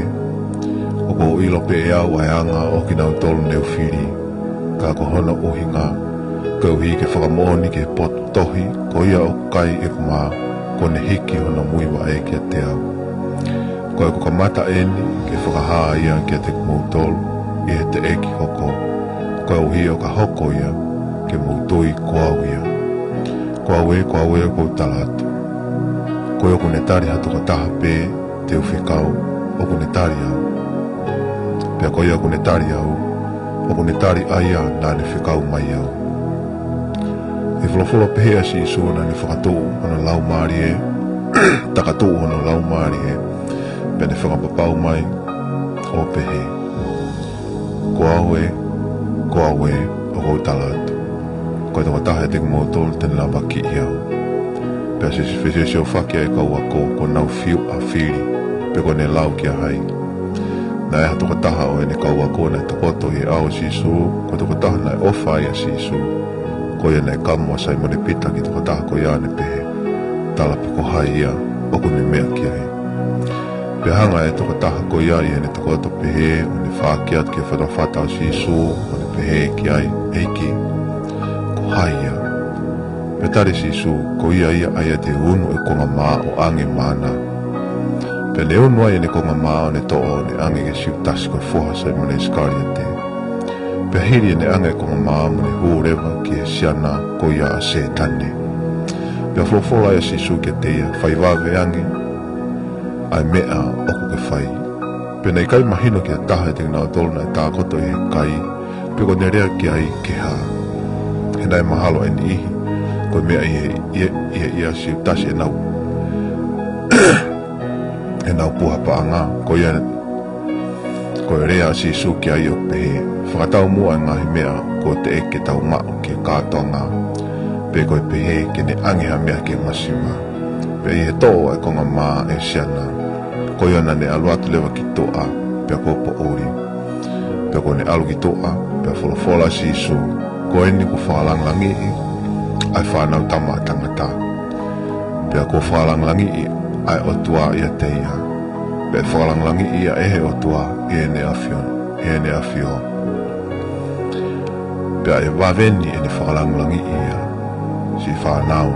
ʻOku ou ʻilo pē ʻe au ʻa e anga ʻo kinautolu ne u fili, ka ko hono ʻuhinga, koeʻuhi ke fakamoʻoni ki he potu tohi, ko ia ʻoku kai ʻeku mā, kuo ne hiki hono muivaʻe kiate au. Ko ʻeku kamata eni ke fakahā ia kiate kimoutolu ʻi he teʻeki hoko, koeʻuhi ʻo ka hoko ia, ke mou tui ko au ia. Ko au ē, ko au ē, ʻoku ou tala atu, ko ia ʻoku ne tali ha tokotaha pē te u fekau, ʻoku ne tali au. Pea ko ia ʻoku ne tali au, ʻoku ne tali ʻa ia naʻa ne fekau mai au. ʻI he folofola pehē ʻa Sīsū naʻa ne fakatuʻu hono laumālie, takatuʻu hono laumālie, pea ne fakapapau mai ʻo pehē, ko au ē, ko au ē, ʻoku ou tala atu, ko e tokotaha ʻiate kimoutolu te ne lavakiʻi au. Pea siʻi fesiosiofaki ʻa e kau ako, kuo nau fiu ʻa fili, pe ko ʻene lau kia hai. Naʻe ʻi ai ha tokotaha ʻo ʻene kau ako naʻe tokoto ʻi he ʻao ʻo Sīsū, ko e tokotaha naʻe ʻofa ai ʻa Sīsū. Ko ia naʻe kamo ʻa Saimone Pita ki he tokotaha ko ia ʻo ne pehē, tala pē ko hai ia ʻoku ne meʻa ki ai. Pea hanga ʻe he tokotaha ko ia ʻi heʻene tokoto pehē, ʻo ne fāki atu ki he fatafata ʻo Sīsū, ʻo ne pehē ki ai, ʻEiki, ko hai ia? Pea tali ʻe Sīsū, ko ia ia ʻa ia te u unu ʻeku konga mā ʻo ʻange maʻana. Pea ne unu ai ʻene konga mā ʻo ne toʻo ʻo ne ʻange kia Siutasi ko e foha ʻo Saimone ʻIsikaliote. Pea hili ʻene ʻange ʻa e konga mā mo ne hū leva ki he siana ko ia ʻa Sētane. Pea folofola ʻa Sīsū kiate ia, fai vave ange ʻa e meʻa ʻoku ke fai. Pea naʻe ʻikai mahino ki ha taha ʻiate kinautolu naʻe takoto ʻi he kai, pe ko ʻene lea ki ai ke hā. He naʻe mahalo ʻe niʻihi ko e meʻa ʻi he, ʻi he, ʻi he, ʻia Siutasi ʻenau, ʻenau puha paʻanga, ko ia, ko e lea ʻa Sīsū ki ai ʻo pehē, fakatau muʻa e ngaahi meʻa kuo teʻeki ke tau maʻu ki he kātoanga, pe ko e pehē ke ne ʻange ha meʻa ki he masiva. Pea ʻi he toʻo ʻa e konga mā ʻe he siana, ko ia naʻa ne ʻalu atu leva ki tuʻa, pea kuo poʻuli. Pea kuo ne ʻalu ki tuʻa, pea folofola ʻa Sīsū, ko eni kuo fakalangilangiʻi ʻa e Fānautama ʻa Tangata. Pea kuo fakalangilangiʻi ʻa e ʻOtua ʻiate ia. Pea ʻe fakalangilangiʻi ia ʻe he ʻOtua ʻi heʻene ʻafio, ʻi heʻene ʻafio. Pea ʻe vave ni ʻene fakalangilangiʻi ia. Siʻi fānau,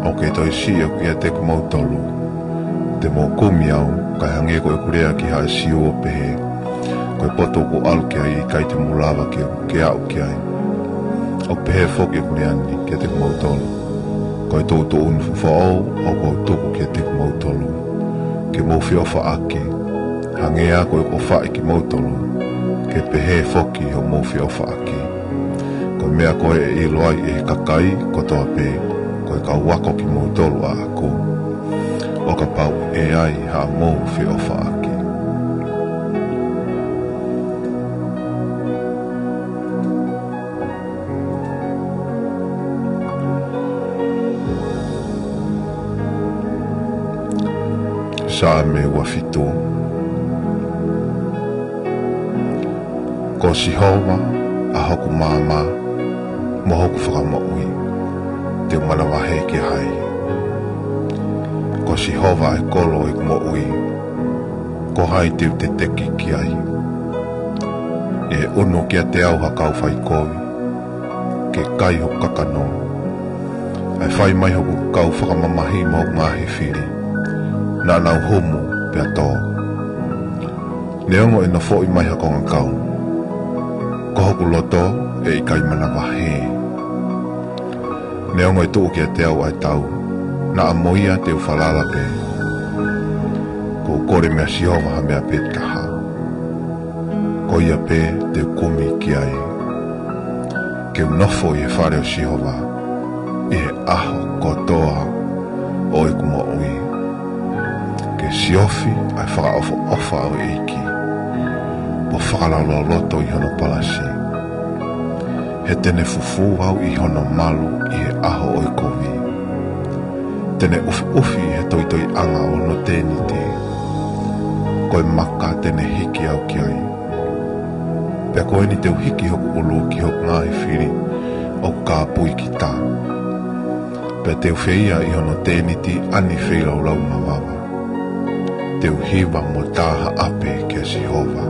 ʻoku ou toe siʻi ʻoku ʻiate kimoutolu, te mou kumi au, kae hangē ko ʻeku lea ki haʻa Siu ʻo pehē, ko e potu ʻoku ou ʻalu ki ai ʻe ʻikai te mou lava ke, ke aʻu ki ai. ʻOku pehē foki ʻeku lea ni kiate kimoutolu. Ko e tuʻutuʻuni foʻou ʻoku ou tuku kiate kimoutolu, ke mou feʻofaʻaki, hangē ko ʻeku ʻofaʻi kimoutolu, ke pehē foki hoʻomou feʻofaʻaki. Ko e meʻa ko ē ʻe ʻilo ai ʻe he kakai kotoa pē, ko e kau ako kimoutolu ʻaʻaku, ʻo kapau ʻe ʻi ai haʻamou feʻofaʻaki. Saame ua fitu. Ko Sihova ʻa hoku maama mo hoku fakamoʻui, te u manavahē kia hai? Ko Sihova ʻa e kolo ʻo ʻeku moʻui, ko hai te u teteki ki ai? ʻE ʻunu kiate au ha kau faikovi, ke kai hoku kakano. ʻE fai mai hoku kau fakamamahi mo hoku ngaahi fili, naʻa nau humu pea tō. Neongo ʻe nofoʻi mai ha kongakau, ko hoku loto ʻe ʻikai manavahē. Neongo ʻe tuʻu kiate au ʻa e tau, naʻa mo ia te u falala pē. Ko u kole meia Sihova ha meʻa pē taha, ko ia pē te u kumi ki ai. Ke u nofo ʻi he fale ʻo Sihova ʻi he ʻaho kotoa ʻo ʻeku moʻui. Ke siofi ʻa e fakaʻofoʻofa ʻo e ʻEiki, mo fakalaulauloto ʻi hono palasi. He te ne fufū au ʻi hono malu ʻi he ʻaho ʻo e kovi. Te ne ʻufiʻufi ʻi he toitoiʻanga ʻo hono tēniti. Ko e maka te ne hiki au ki ai. Pea ko eni te u hiki hoku ʻulu ki hoku ngaahi fili ʻoku kāpui ki tā. Pea te u feia ʻi hono tēniti ʻa e feilaulau mavava. Te u hiva mo tā ha ʻapi kia Sihova.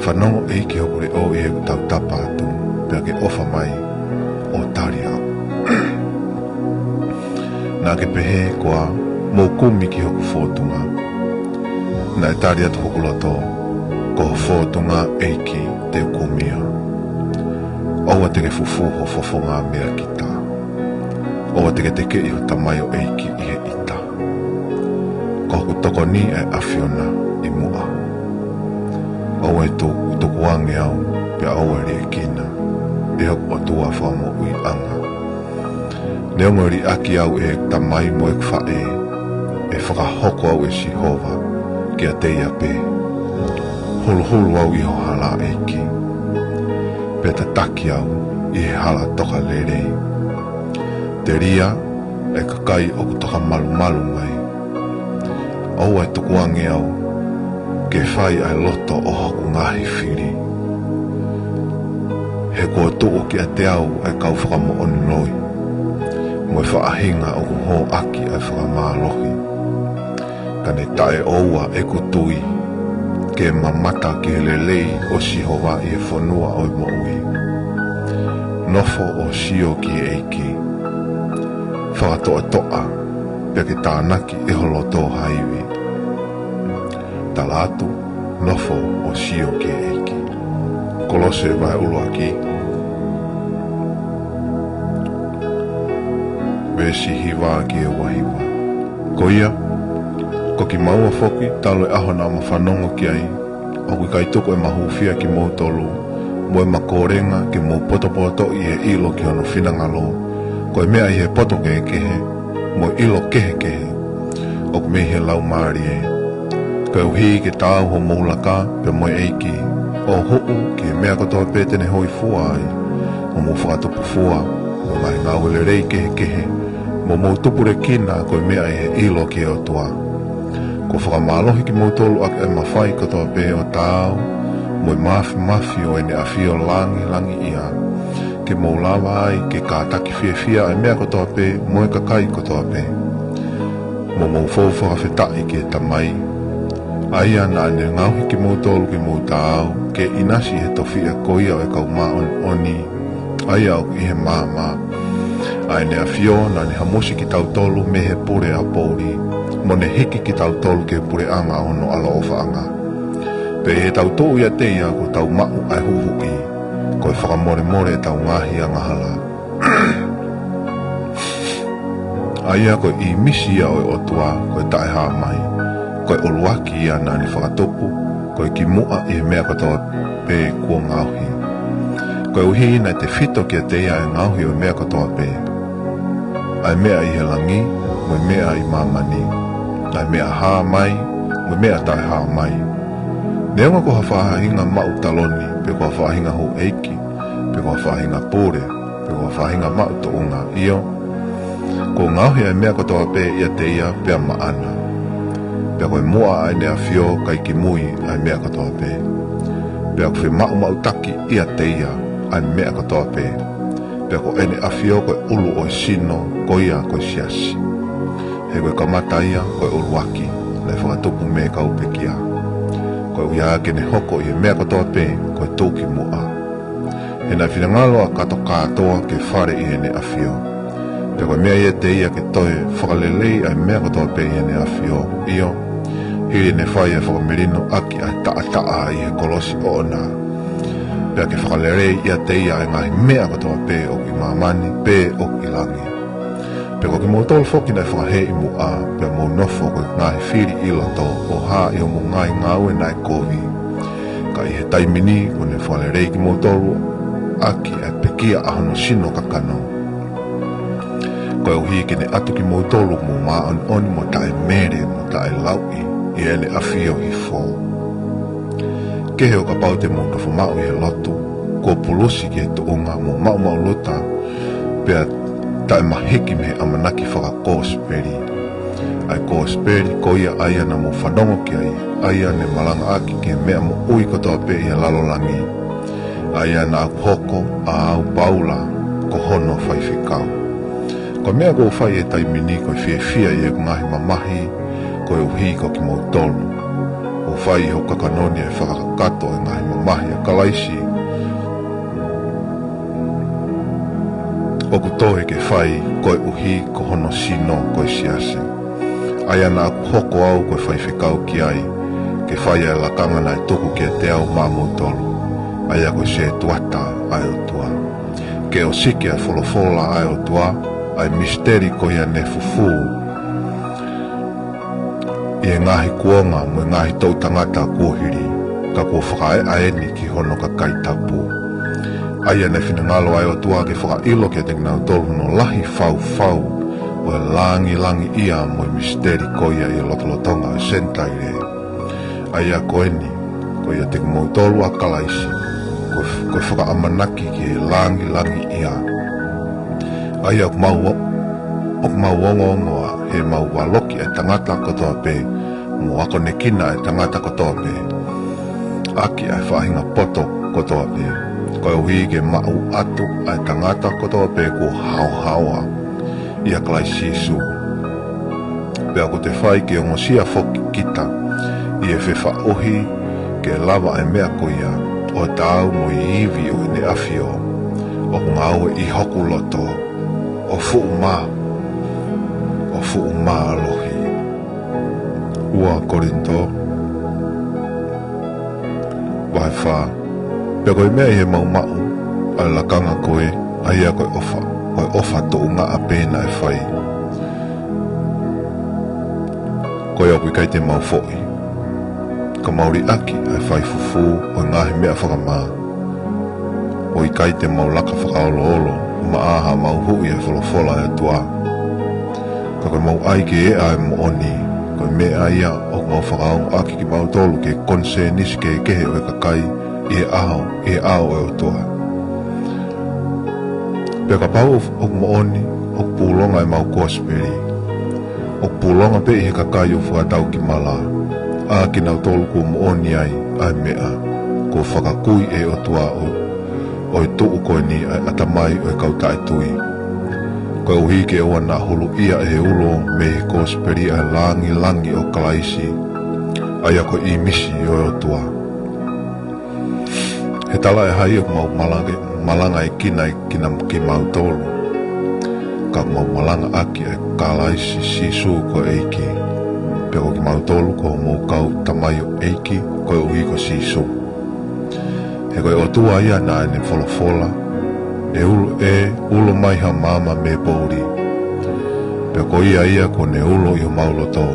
Fanongo ʻEiki hoku leʻo ʻi heʻeku tautapa atu, pea ke ʻofa mai ʻo tali au. Naʻa ke pehē, ko au, mou kumi ki hoku fōtunga. Naʻe tali atu hoku loto, ko ho fōtunga ʻEiki te u kumia. ʻOua te ke fufū ho fofonga mei he kita. ʻOua te ke tekeʻi ho tamaioʻeiki ʻi he ʻita. Ko hoku tokoni ʻa e ʻAfiona ʻi muʻa. ʻOua ʻe tu-, tukuange au, pea ʻoua ʻe liʻekina ʻe hoku ʻOtua fakamoʻuiʻanga. Neongo ʻe liʻaki au ʻe heʻeku tamai mo ʻeku faʻē, ʻe fakahoko au ʻe Sihova kiate ia pē. Huluhulu au ʻi ho hala, ʻEiki, pea tataki au ʻi he hala tokalelei. Telia ʻa e kakai ʻoku toka malumalu mai. ʻOua ʻe tukuange au ke fai ʻa e loto ʻo hoku ngaahi fili. He kuo tuʻu kiate au ʻa e kau fakamoʻoni loi, mo e faʻahinga ʻoku hōʻaki ʻa e fakamālohi. Ka ne taʻeʻoua ʻeku tui ke mamata ki he lelei ʻo Sihova ʻi he fonua ʻo e moʻui. Nofo ʻo sio ki he ʻEiki. Fakatoʻatoʻa, pea ke tānaki ʻe ho loto ha ivi. Tala atu, nofo ʻo sio ki he ʻEiki. Kolose vahe ʻuluaki, veesi hiva ki he uahiva. Ko ia, ko kimaua foki, talu e ʻaho naʻa ma fanongo ki ai, ʻoku ʻikai tuku ʻema hūfia kimoutolu, mo ʻema kōlenga ke mou potopotoʻi ʻi he ʻilo ki hono finangalo, ko e meʻa ʻi he poto kehekehe, mo e ʻilo kehekehe, ʻoku mei he Laumālie. Koeʻuhi ke taau homou laka pea mo e ʻEiki, ʻo huʻu ki he meʻa kotoa pē te ne hōifua ai, ʻo mou fakatupu fua, mo e ngaahi ngāue lelei kehekehe, mo mou tupulekina ko e meʻa ʻi he ʻilo ki he ʻOtua. Kuo fakamālohi kimoutolu ʻaki ʻa e mafai kotoa pē ʻo taau, mo e māfimafi ʻo ʻene ʻafio langilangiʻia, ke mou lava ai ke kātaki fiefia ʻa e meʻa kotoa pē, mo e kakai kotoa pē. Mo mou fou fakafetaʻi ki he Tamai, ʻa ia naʻa ne ngaohi kimoutolu ke mou taau, ke ʻinasi he tofiʻa ko ia ʻo e kau māʻoniʻoni, ʻa ia ʻoku ʻi he maama. ʻA ʻene ʻafio naʻa ne hamusi kitautolu mei he pule ʻa pouli, mo ne hiki kitautolu ki he puleʻanga ʻo hono ʻaloʻofaʻanga. Pea ʻi heʻetau tuʻu ʻiate ia kuo tau maʻu ʻa e huhuʻi, ko e fakamolemole ʻetau ngaahi angahala. ʻA ia ko e ʻīmisi ia ʻo e ʻOtua, ko e taʻehāmai, ko e ʻuluaki ia naʻa ne fakatupu, ko e kimuʻa ʻi he meʻa kotoa pē kuo ngaohi. Koeʻuhi naʻe tefito kiate ia ʻa e ngaohi ʻo e meʻa kotoa pē, ʻa e meʻa ʻi he langi, mo e meʻa ʻi māmani, ʻa e meʻa hā mai, mo e meʻa taʻehāmai. Neongo ko ha faʻahinga maʻu taloni, pe ko ha faʻahinga houʻeiki, pe ko ha faʻahinga pule, pe ko ha faʻahinga maʻu tuʻunga, ʻio, kuo ngaohi ʻa e meʻa kotoa pē ʻiate ia pea maʻana. Pea ko e muʻa ʻa ʻene ʻafio kai kimui ʻa e meʻa kotoa pē. Pea kuo femaʻumaʻutaki ʻiate ia ʻa e meʻa kotoa pē. Pea ko ʻene ʻafio ko e ʻulu ʻo e sino, ko ia ko e siasi. He ko e kamata ia ko e ʻuluaki, naʻe fakatupu mei he kau pekia. Koeʻuhi ke ne hoko ʻi he meʻa kotoa pē ko e tuʻukimuʻa. He naʻe finangalo ʻa e kato kātoa ke fale ʻi heʻene ʻafio. Pea ko e meʻa ʻiate ia ke toe fakalelei ʻa e meʻa kotoa pē ʻi heʻene ʻafio, ʻio, hili ʻene fai ʻa e fakamelino ʻaki ʻa e taʻataʻa ʻi he kolosi ʻoʻona. Pea ke fakalelei ʻiate ia ʻa e ngaahi meʻa kotoa pē ʻoku ʻi māmani, pe ʻoku ʻi langi. Pea ko kimoutolu foki naʻe fakahē ʻi muʻa, pea mou nofo ko e ngaahi fili ʻi loto, ʻo hā ʻi hoʻomou ngaahi ngāue naʻe kovi. Ka ʻi he taimi ni, kuo ne fakalelei kimoutolu ʻaki ʻa e pekia ʻa hono sino kakano. Koeʻuhi ke ne ʻatu kimoutolu mo māʻoniʻoni mo taʻemele mo taʻelauʻi ʻi heʻene ʻafio hifo. Kehe ʻo kapau te mou nofo maʻu ʻi he lotu, kuo pulusi ki he tuʻunga mo maʻumaʻuluta, pea taʻemahiki mei he ʻamanaki fakakosipeli. ʻA e kosipeli ko ia ʻa ia naʻa mou fanongo ki ai, ʻa ia ne malangaʻaki ki he meʻa moʻui kotoa pē ʻi he lalo langi. ʻA ia naʻa ku hoko ʻa au Paula ko hono faifekau. Ko e meʻa ʻoku ou fai he taimi ni ko e fiefia ʻi heʻeku ngaahi mamahi koeʻuhi ko kimoutolu. ʻOku ou fai ʻi hoku kakano ni ʻa e fakakakato ʻo e ngaahi mamahi ʻa Kalaisi ʻoku toe ke fai koeʻuhi ko hono sino, ko e siasi, ʻa ia naʻa ku hoko au ko e faifekau ki ai, ke fai ʻa e lakanga naʻe tuku kiate au maʻamoutolu, ʻa ia ko e setuata ʻa e ʻOtua, ke ʻosiki ʻa e folofola ʻa e ʻOtua, ʻa e misiteli ko ia ne fufū ʻi he ngaahi kuonga mo e ngaahi toʻu tangata kuo hili, ka kuo fakaeʻa eni ki hono kakai tapu, ʻa ia naʻe finangalo ʻa e ʻOtua ke fakaʻilo kiate kinautolu hono lahi faufau ʻo e langilangiʻia mo e misiteli ko ia ʻi he lotolotonga ʻo e Senitaile, ʻa ia ko eni, ko ia ʻiate kimoutolu ʻa Kalaisi, ko, ko e fakaʻamanaki ki he langilangiʻia, ʻa ia ʻoku mau, ʻoku mau ongoongoa heʻemau valoki ʻa e tangata kotoa pē, mo akonekina ʻa e tangata kotoa pē, ʻaki ʻa e faʻahinga poto kotoa pē, koeʻuhi ke maʻu atu ʻa e tangata kotoa pē kuo haohaoa ʻia Kalaisi Sīsū. Pea ʻoku te fai ke ongosia foki kita ʻi he fefaʻuhi ke lava ʻa e meʻa ko ia, ʻo taau mo e ivi ʻo ʻEne ʻAfio, ʻoku ngāue ʻi hoku loto, ʻo fuʻu mā, ʻo fuʻu mālohi. Ua Kolinitō vahe fā. Pea ko e meʻa ʻi heʻemau maʻu ʻa e lakanga ko ē, ʻa ia ko e ʻofa, ko e ʻofa tuʻungaʻa pē naʻe fai, ko ia ʻoku ʻikai te mau foʻi, ka mau liʻaki ʻa e fai fufū ʻo e ngaahi meʻa fakamā, ʻo ʻikai te mau laka fakaoloolo, maʻa haʻamau huʻi ʻa e folofola ʻa e ʻOtua. Ka ko ʻemau ʻai ke eʻa ʻa e moʻoni, ko e meʻa ia ʻoku mau fakaongo ʻaki kimautolu ki he konisēnisi kehekehe ʻo e kakai ʻi he ʻao, ʻi he ʻao ʻo e ʻOtua. Pea kapau ʻoku moʻoni ʻoku pūlonga ʻemau kosipeli, ʻoku pūlonga pē ʻi he kakai ʻoku fakatau ki mala, ʻa kinautolu kuo moʻoni ai ʻa e meʻa, kuo fakakui ʻe he ʻOtua ʻo, ʻo e tuʻu ko eni ʻa e ʻatamai ʻo e kau taʻetui, koeʻuhi ke ʻoua naʻa huluʻia ʻe he ulo mei he kosipeli ʻa e langilangi ʻo Kalaisi, ʻa ia ko e ʻīmisi ʻo e ʻOtua. He talaʻehai ʻoku mau malanga, malangaʻi kina, kina kimautolu, ka ʻoku mau malanga ʻaki ʻa Kalaisi Sīsū ko e ʻEiki, pea ko kimautolu ko hoʻomou kau tamaioʻeiki koeʻuhi ko Sīsū. He ko e ʻOtua ia naʻa ne folofola, ʻE ulo, ʻe ulo mai ha maama mei he poʻuli. Pea ko ia ia kuo ne ulo ʻi homau loto,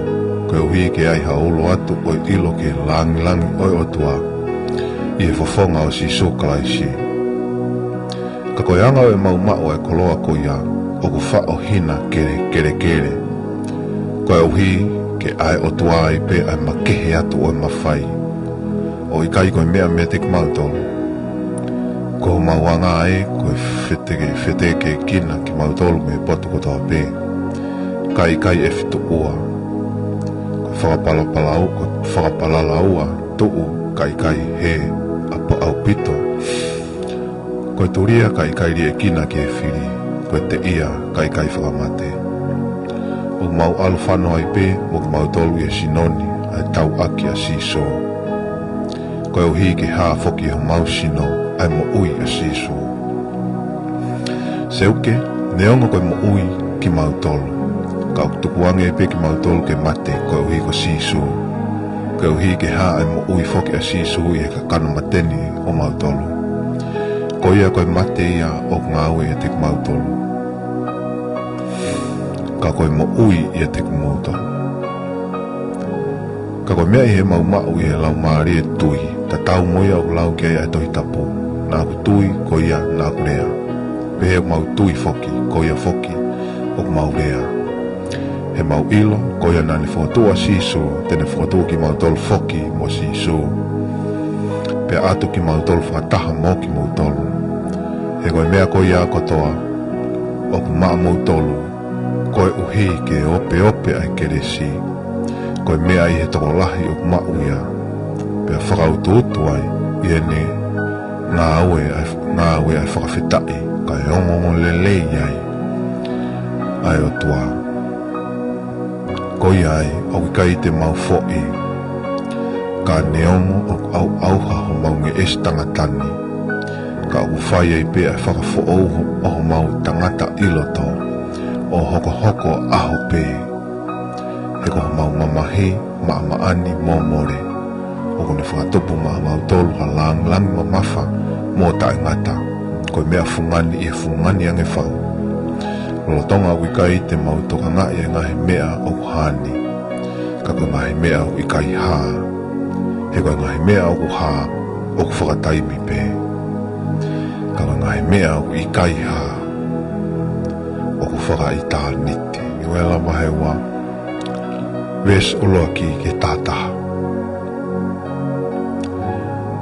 koeʻuhi ke ʻi ai ha ulo atu ʻo e ʻilo ki he langilangi ʻo e ʻOtua ʻi he fofonga ʻo Sīsū Kalaisi. Ka ko e anga ʻo ʻemau maʻu ʻa e koloa ko ia ʻoku faʻo hina kele, kelekele, koeʻuhi ke ʻa e ʻOtua ai pē ʻa e makehe atu ʻo e mafai, ʻo ʻikai ko e meʻa meiate kimautolu. Ko homau anga ē ko e feteke, fetekekina kimautolu mei he potu kotoa pē, kae ʻikai ʻe fetuʻua. Ko e fakapalapalau, ko e fakapalalaua tuʻu, kae ʻikai hē ʻaupito. Ko e tulia kae ʻikai liʻekina ki he fili, ko e teʻia kae ʻikai fakamate. ʻOku mau ʻalu fano ai pē mo kimautolu ʻi he sino ni ʻa e tauʻaki ʻa Sīsū, koeʻuhi ke hā foki ʻi homau sino ʻa e moʻui ʻa Sīsū. Seuke, neongo ko e moʻui kimautolu, ka ʻoku tukuange pē kimautolu ke mate koeʻuhi ko Sīsū, koeʻuhi ke hā ʻa e moʻui foki ʻa Sīsū ʻi he kakano mate ni ʻo mautolu. Ko ia ko e mate ia ʻoku ngāue ʻiate kimautolu, ka ko e moʻui ʻiate kimoutolu. Ka ko e meʻa ʻi heʻemau maʻu ʻi he laumālie tui, tatau mo ia ʻoku lau ki ai ʻa e Tohi Tapu, naʻa ku tui, ko ia naʻa ku lea. Pehē ʻoku mau tui foki, ko ia foki ʻoku mau lea. He ʻoku mau ʻilo, ko ia naʻa ne fokotuʻu ʻa Sīsū, te ne fokotuʻu kimautolu foki mo Sīsū, pea ʻatu kimautolu fakataha mo kimoutolu. He ko e meʻa ko ia kotoa ʻoku maʻamoutolu, koeʻuhi ke opeope ʻa e kelesi, ko e meʻa ʻi he tokolahi ʻoku maʻu ia, pea fakautuutu ai ʻi heʻene ngāue ʻa e, ngāue ʻa e fakafetaʻi, kae ongoongolelei ai. ʻa e ʻOtua. Ko ia ai, ʻoku ʻikai te mau foʻi, ka neongo ʻoku ʻauʻauha homau ngeʻesi tangata ni, ka ʻoku fai ai pē ʻa e fakafoʻou ʻo homau tangata ʻi loto, ʻo hokohoko ʻaho pē. He ko homau mamahi maʻamaʻa ni mo mole, ʻoku ne fakatupu maʻa mautolu ha langilangi mamafa mo taʻengata, ko e meʻa fungani ʻi he fungani ange fau. Lolotonga ʻoku ʻikai te mau tokangaʻi e ngaahi meʻa ʻoku hā ni, ka ko e ngaahi meʻa ʻoku ʻikai hā. He ko e ngaahi meʻa ʻoku hā, ʻoku fakataimi pē. Ka ko e ngaahi meʻa ʻoku ʻikai hā, ʻoku fakaʻitāniti. Niuela vahe ua, veesi ʻuluaki ki he taha taha.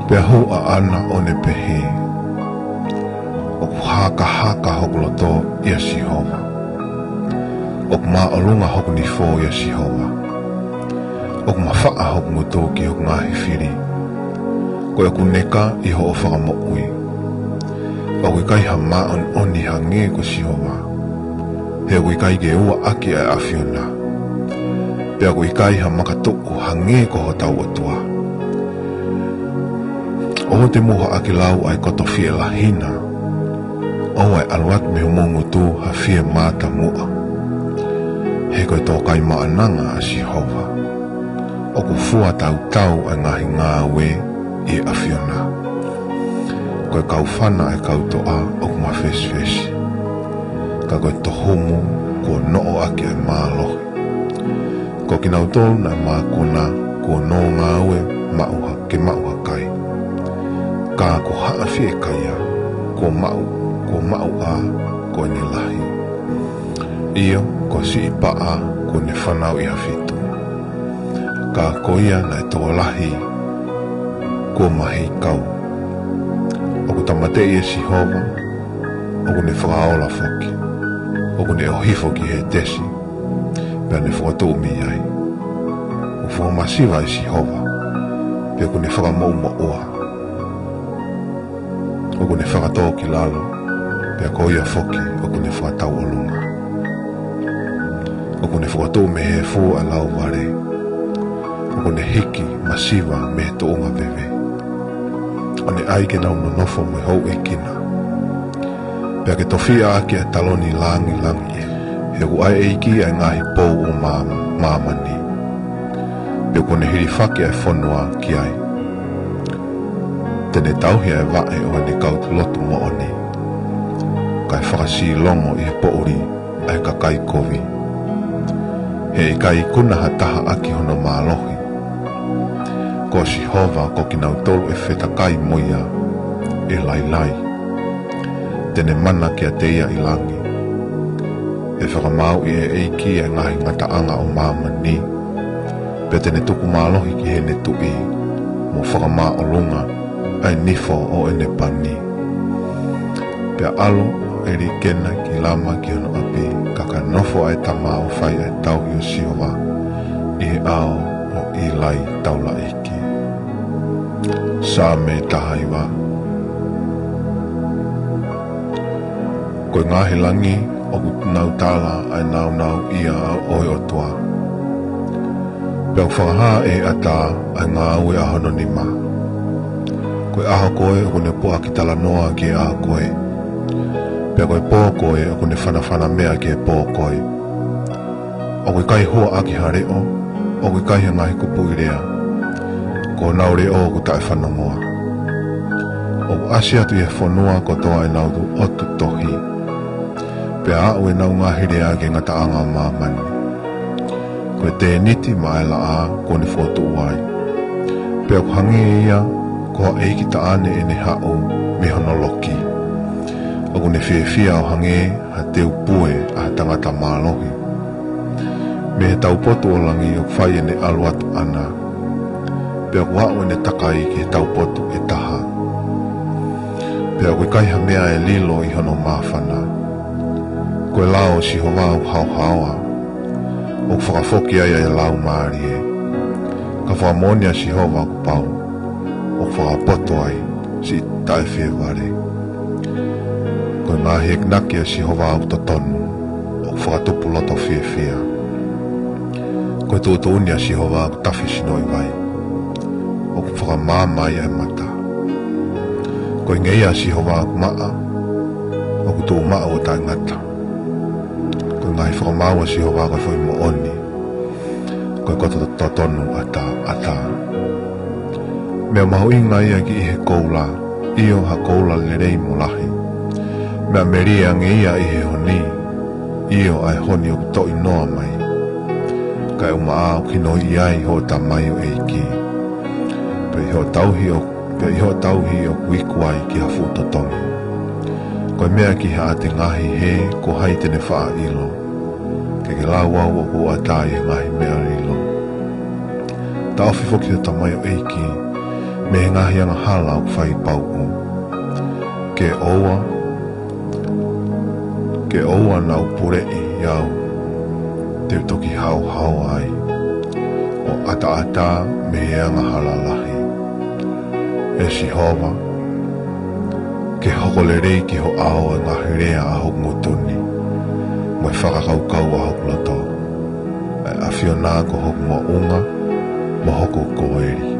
Pea hū ʻa ʻAna ʻo ne pehē, ʻOku hakahaka hoku loto ʻia Sihova. ʻOku māʻolunga hoku nifo ʻia Sihova. ʻOku mafaʻa hoku ngutu ki hoku ngaahi fili. Ko ʻeku neka ʻi hoʻo fakamoʻui. ʻOku ʻikai ha māʻoniʻoni hangē ko Sihova. He ʻoku ʻikai ke ua ʻaki ʻa e ʻAfiona. Pea ʻoku ʻikai ha makatuʻu hangē ko hotau ʻOtua. ʻOua te mou haʻaki lau ʻa e koto fielahi na. ʻOua ʻe ʻalu atu mei homou ngutu ha fie mātamuʻa. He ko e tōkaimaʻananga ʻa Sihova. ʻOku fua tautau ʻa e ngaahi ngāue ʻi he ʻAfiona. Ko e kaufana ʻa e kau toʻa ʻoku mafesifesi. Ka ko e tohumu kuo noʻo ʻaki ʻa e mālohi. Ko kinautolu naʻe mākuna kuo nō ngāue maʻu ha-, ke maʻu ha kai. Ka ko haʻa fiekaia kuo maʻu, kuo maʻu ʻa ko ʻene lahi. ʻIo, ko siʻi paʻa kuo ne fanauʻi ha fitu. Ka ko ia naʻe tokolahi kuo mahi kau. ʻOku tāmateʻi ʻe Sihova, ʻoku ne fakaola foki. ʻOku ne ʻohifo ki Hētesi, pea ne fokotuʻu mei ai. ʻOku fakamasiva ʻe Sihova, pea ʻoku ne fakamoʻumoʻua. ʻOku ne fakatō ki lalo, pea ko ia foki ʻoku ne fakatauʻolunga. ʻOku ne fokotuʻu mei he efu ʻa e lauvale. ʻOku ne hiki masiva mei he tuʻunga veve. ʻO ne ʻai ke nau nonofo mo e houʻeiki na. Pea ke tofiʻa ʻaki ʻa e taloni langilangi. He ʻoku ʻa e ʻEiki ʻa e ngaahi pou ʻo mā-, māmani. Pea kuo ne hilifaki ʻa e fonua ki ai. Te ne tauhi ʻa e vaʻe ʻo ʻene kau lotu moʻoni. Kae fakasilongo ʻi he poʻuli ʻa e kakai kovi. He ʻikai ikuna ha taha ʻaki hono mālohi. Ko Sihova ko kinautolu ʻe fetakai mo ia ʻe lailai. Te ne mana kiate ia ʻi langi. ʻE fakamāuʻi ʻe he ʻEiki ʻa e ngaahi ngataʻanga ʻo māmani. Pea te ne tuku mālohi ki heʻene tuʻi, mo fakamāʻolunga ʻa e nifo ʻo ʻene pani. Pea ʻalu ʻa ʻElikena ki Lama ki hono ʻapi, ka ka nofo ʻa e tama ʻo fai ʻa e tauhi ʻo Sihova ʻi he ʻao ʻo ʻIlai taulaʻeiki. Saame taha hiva. Ko e ngaahi langi ʻoku nau tala ʻa e nāunauʻia ʻo e ʻOtua. Pea ʻoku fakahā ʻe he ʻatā ʻa e ngāue ʻa hono nima. Ko e ʻaho ko ē ʻoku ne puʻaki talanoa ki he ʻaho ko ē. Pea ko e pō ko ē ʻoku ne fanafana meʻa ki he pō ko ē. ʻOku ʻikai hua ʻaki ha leʻo, ʻoku ʻikai ha ngaahi kupuʻi lea. Ko honau leʻo ʻoku taʻefanongoa. ʻOku ʻasi atu ʻi he fonua kotoa ʻenau ʻotu tohi. Pea aʻu ʻenau ngaahi lea ki he ngataʻanga ʻo māmani. Ko e tēniti maʻa e laʻā kuo ne fokotuʻu ai. Pea ʻoku hangē ia ko ha ʻeiki taʻane ʻene haʻu mei hono loki. ʻOku ne fiefia ʻo hangē ha teu pue ʻa ha tangata mālohi. Mei he taupotu ʻo langi ʻoku fai ʻene ʻalu atu ʻana. Pea ʻoku aʻu ʻene takai ki he taupotu ʻe taha. Pea ʻoku ʻikai ha meʻa ʻe lilo ʻi hono māfana. Ko e lao ʻo Sihova ʻoku haohaoa. ʻOku fakafoki ai ʻa e laumālie. Ka fakamoʻoni ʻa Sihova ʻoku pau. ʻOku fakapoto ai siʻi taʻefievale. Ko e ngaahi enginaki ʻa Sihova ʻoku totonu. ʻO ʻoku fakatupu loto fiefia. Ko e tuʻutuʻuni ʻa Sihova ʻoku tafe sinoʻi vai, ʻoku fakamaama ai ʻa e mata. Ko e ngeia ʻa Sihova ʻoku maʻa, ʻoku tuʻu maʻu ʻo taʻengata. Ko e ngaahi fakamaau ʻa Sihova ko e foʻi moʻoni, ko e koto totonu ʻataʻatā. Meʻa mahuʻinga ia ki he koula, ʻio, ha koula lelei mo lahi. Meʻa melie ange ia ʻi he honi, ʻio, ʻa e honi ʻoku toʻi noa mai. Kaeʻumaʻā ʻoku ʻi ai hoʻo tamaioʻeiki, pea ʻi hoʻo tauhi ʻo, pea ʻi hoʻo tauhi ʻoku iku ai ki ha fuʻu totongi. Ko e meʻa ki haʻate ngaahi hē, ko hai te ne faʻa ʻilo? Ke ke lau au ʻoku ou ʻatā ʻi he ngaahi meʻa lilo. Taʻofi foki hoʻo tamaioʻeiki mei he ngaahi angahala ʻoku fai pauʻu. Ke ʻoua, ke ʻoua naʻa puleʻi au, te u toki haohaoa ai ʻo ʻataʻatā mei he angahala lahi. ʻE Sihova, ke hoko lelei ki ho ʻao ʻa e ngaahi lea ʻa hoku ngutu ni, mo e fakakaukau ʻa hoku loto. ʻE ʻAfiona ko hoku moʻunga mo hoku koeli.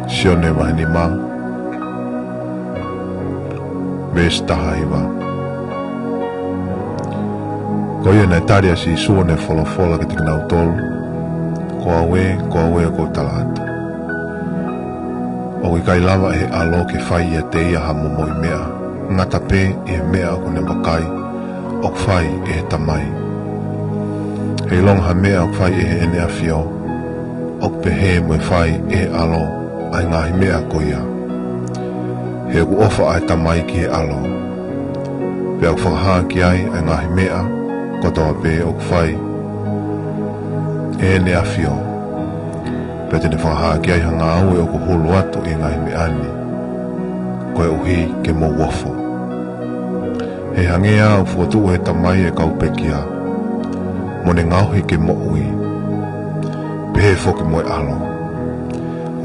Sione vahe nima, veesi taha hiva. Ko ia naʻe tali ʻa Sīsū ʻo ne folofola kiate kinautolu, Ko au ē, ko au ē ʻoku ou tala atu, ʻoku ʻikai lava ʻe he ʻAlo ke fai ʻiate ia ha momoʻi meʻa, ngata pē ʻi he meʻa ʻoku ne vakai ʻoku fai ʻe he Tamai. He ʻilonga ha meʻa ʻoku fai ʻe heʻene ʻAfio, ʻoku pehē mo e fai ʻe he ʻAlo ʻa e ngaahi meʻa ko ia. He ʻoku ʻofa ʻa e Tamai ki he ʻAlo, pea ʻoku fakahā ki ai ʻa e ngaahi meʻa kotoa pē ʻoku fai ʻe heʻene ʻAfio, pea te ne fakahā ki ai ha ngāue ʻoku hulu atu ʻi he ngaahi meʻa ni, koeʻuhi ke mou ofo. He hangē ʻoku fokotuʻu ʻe he Tamai ʻa e kau pekia, mo ne ngaohi ke moʻui, pehē foki mo e ʻAlo,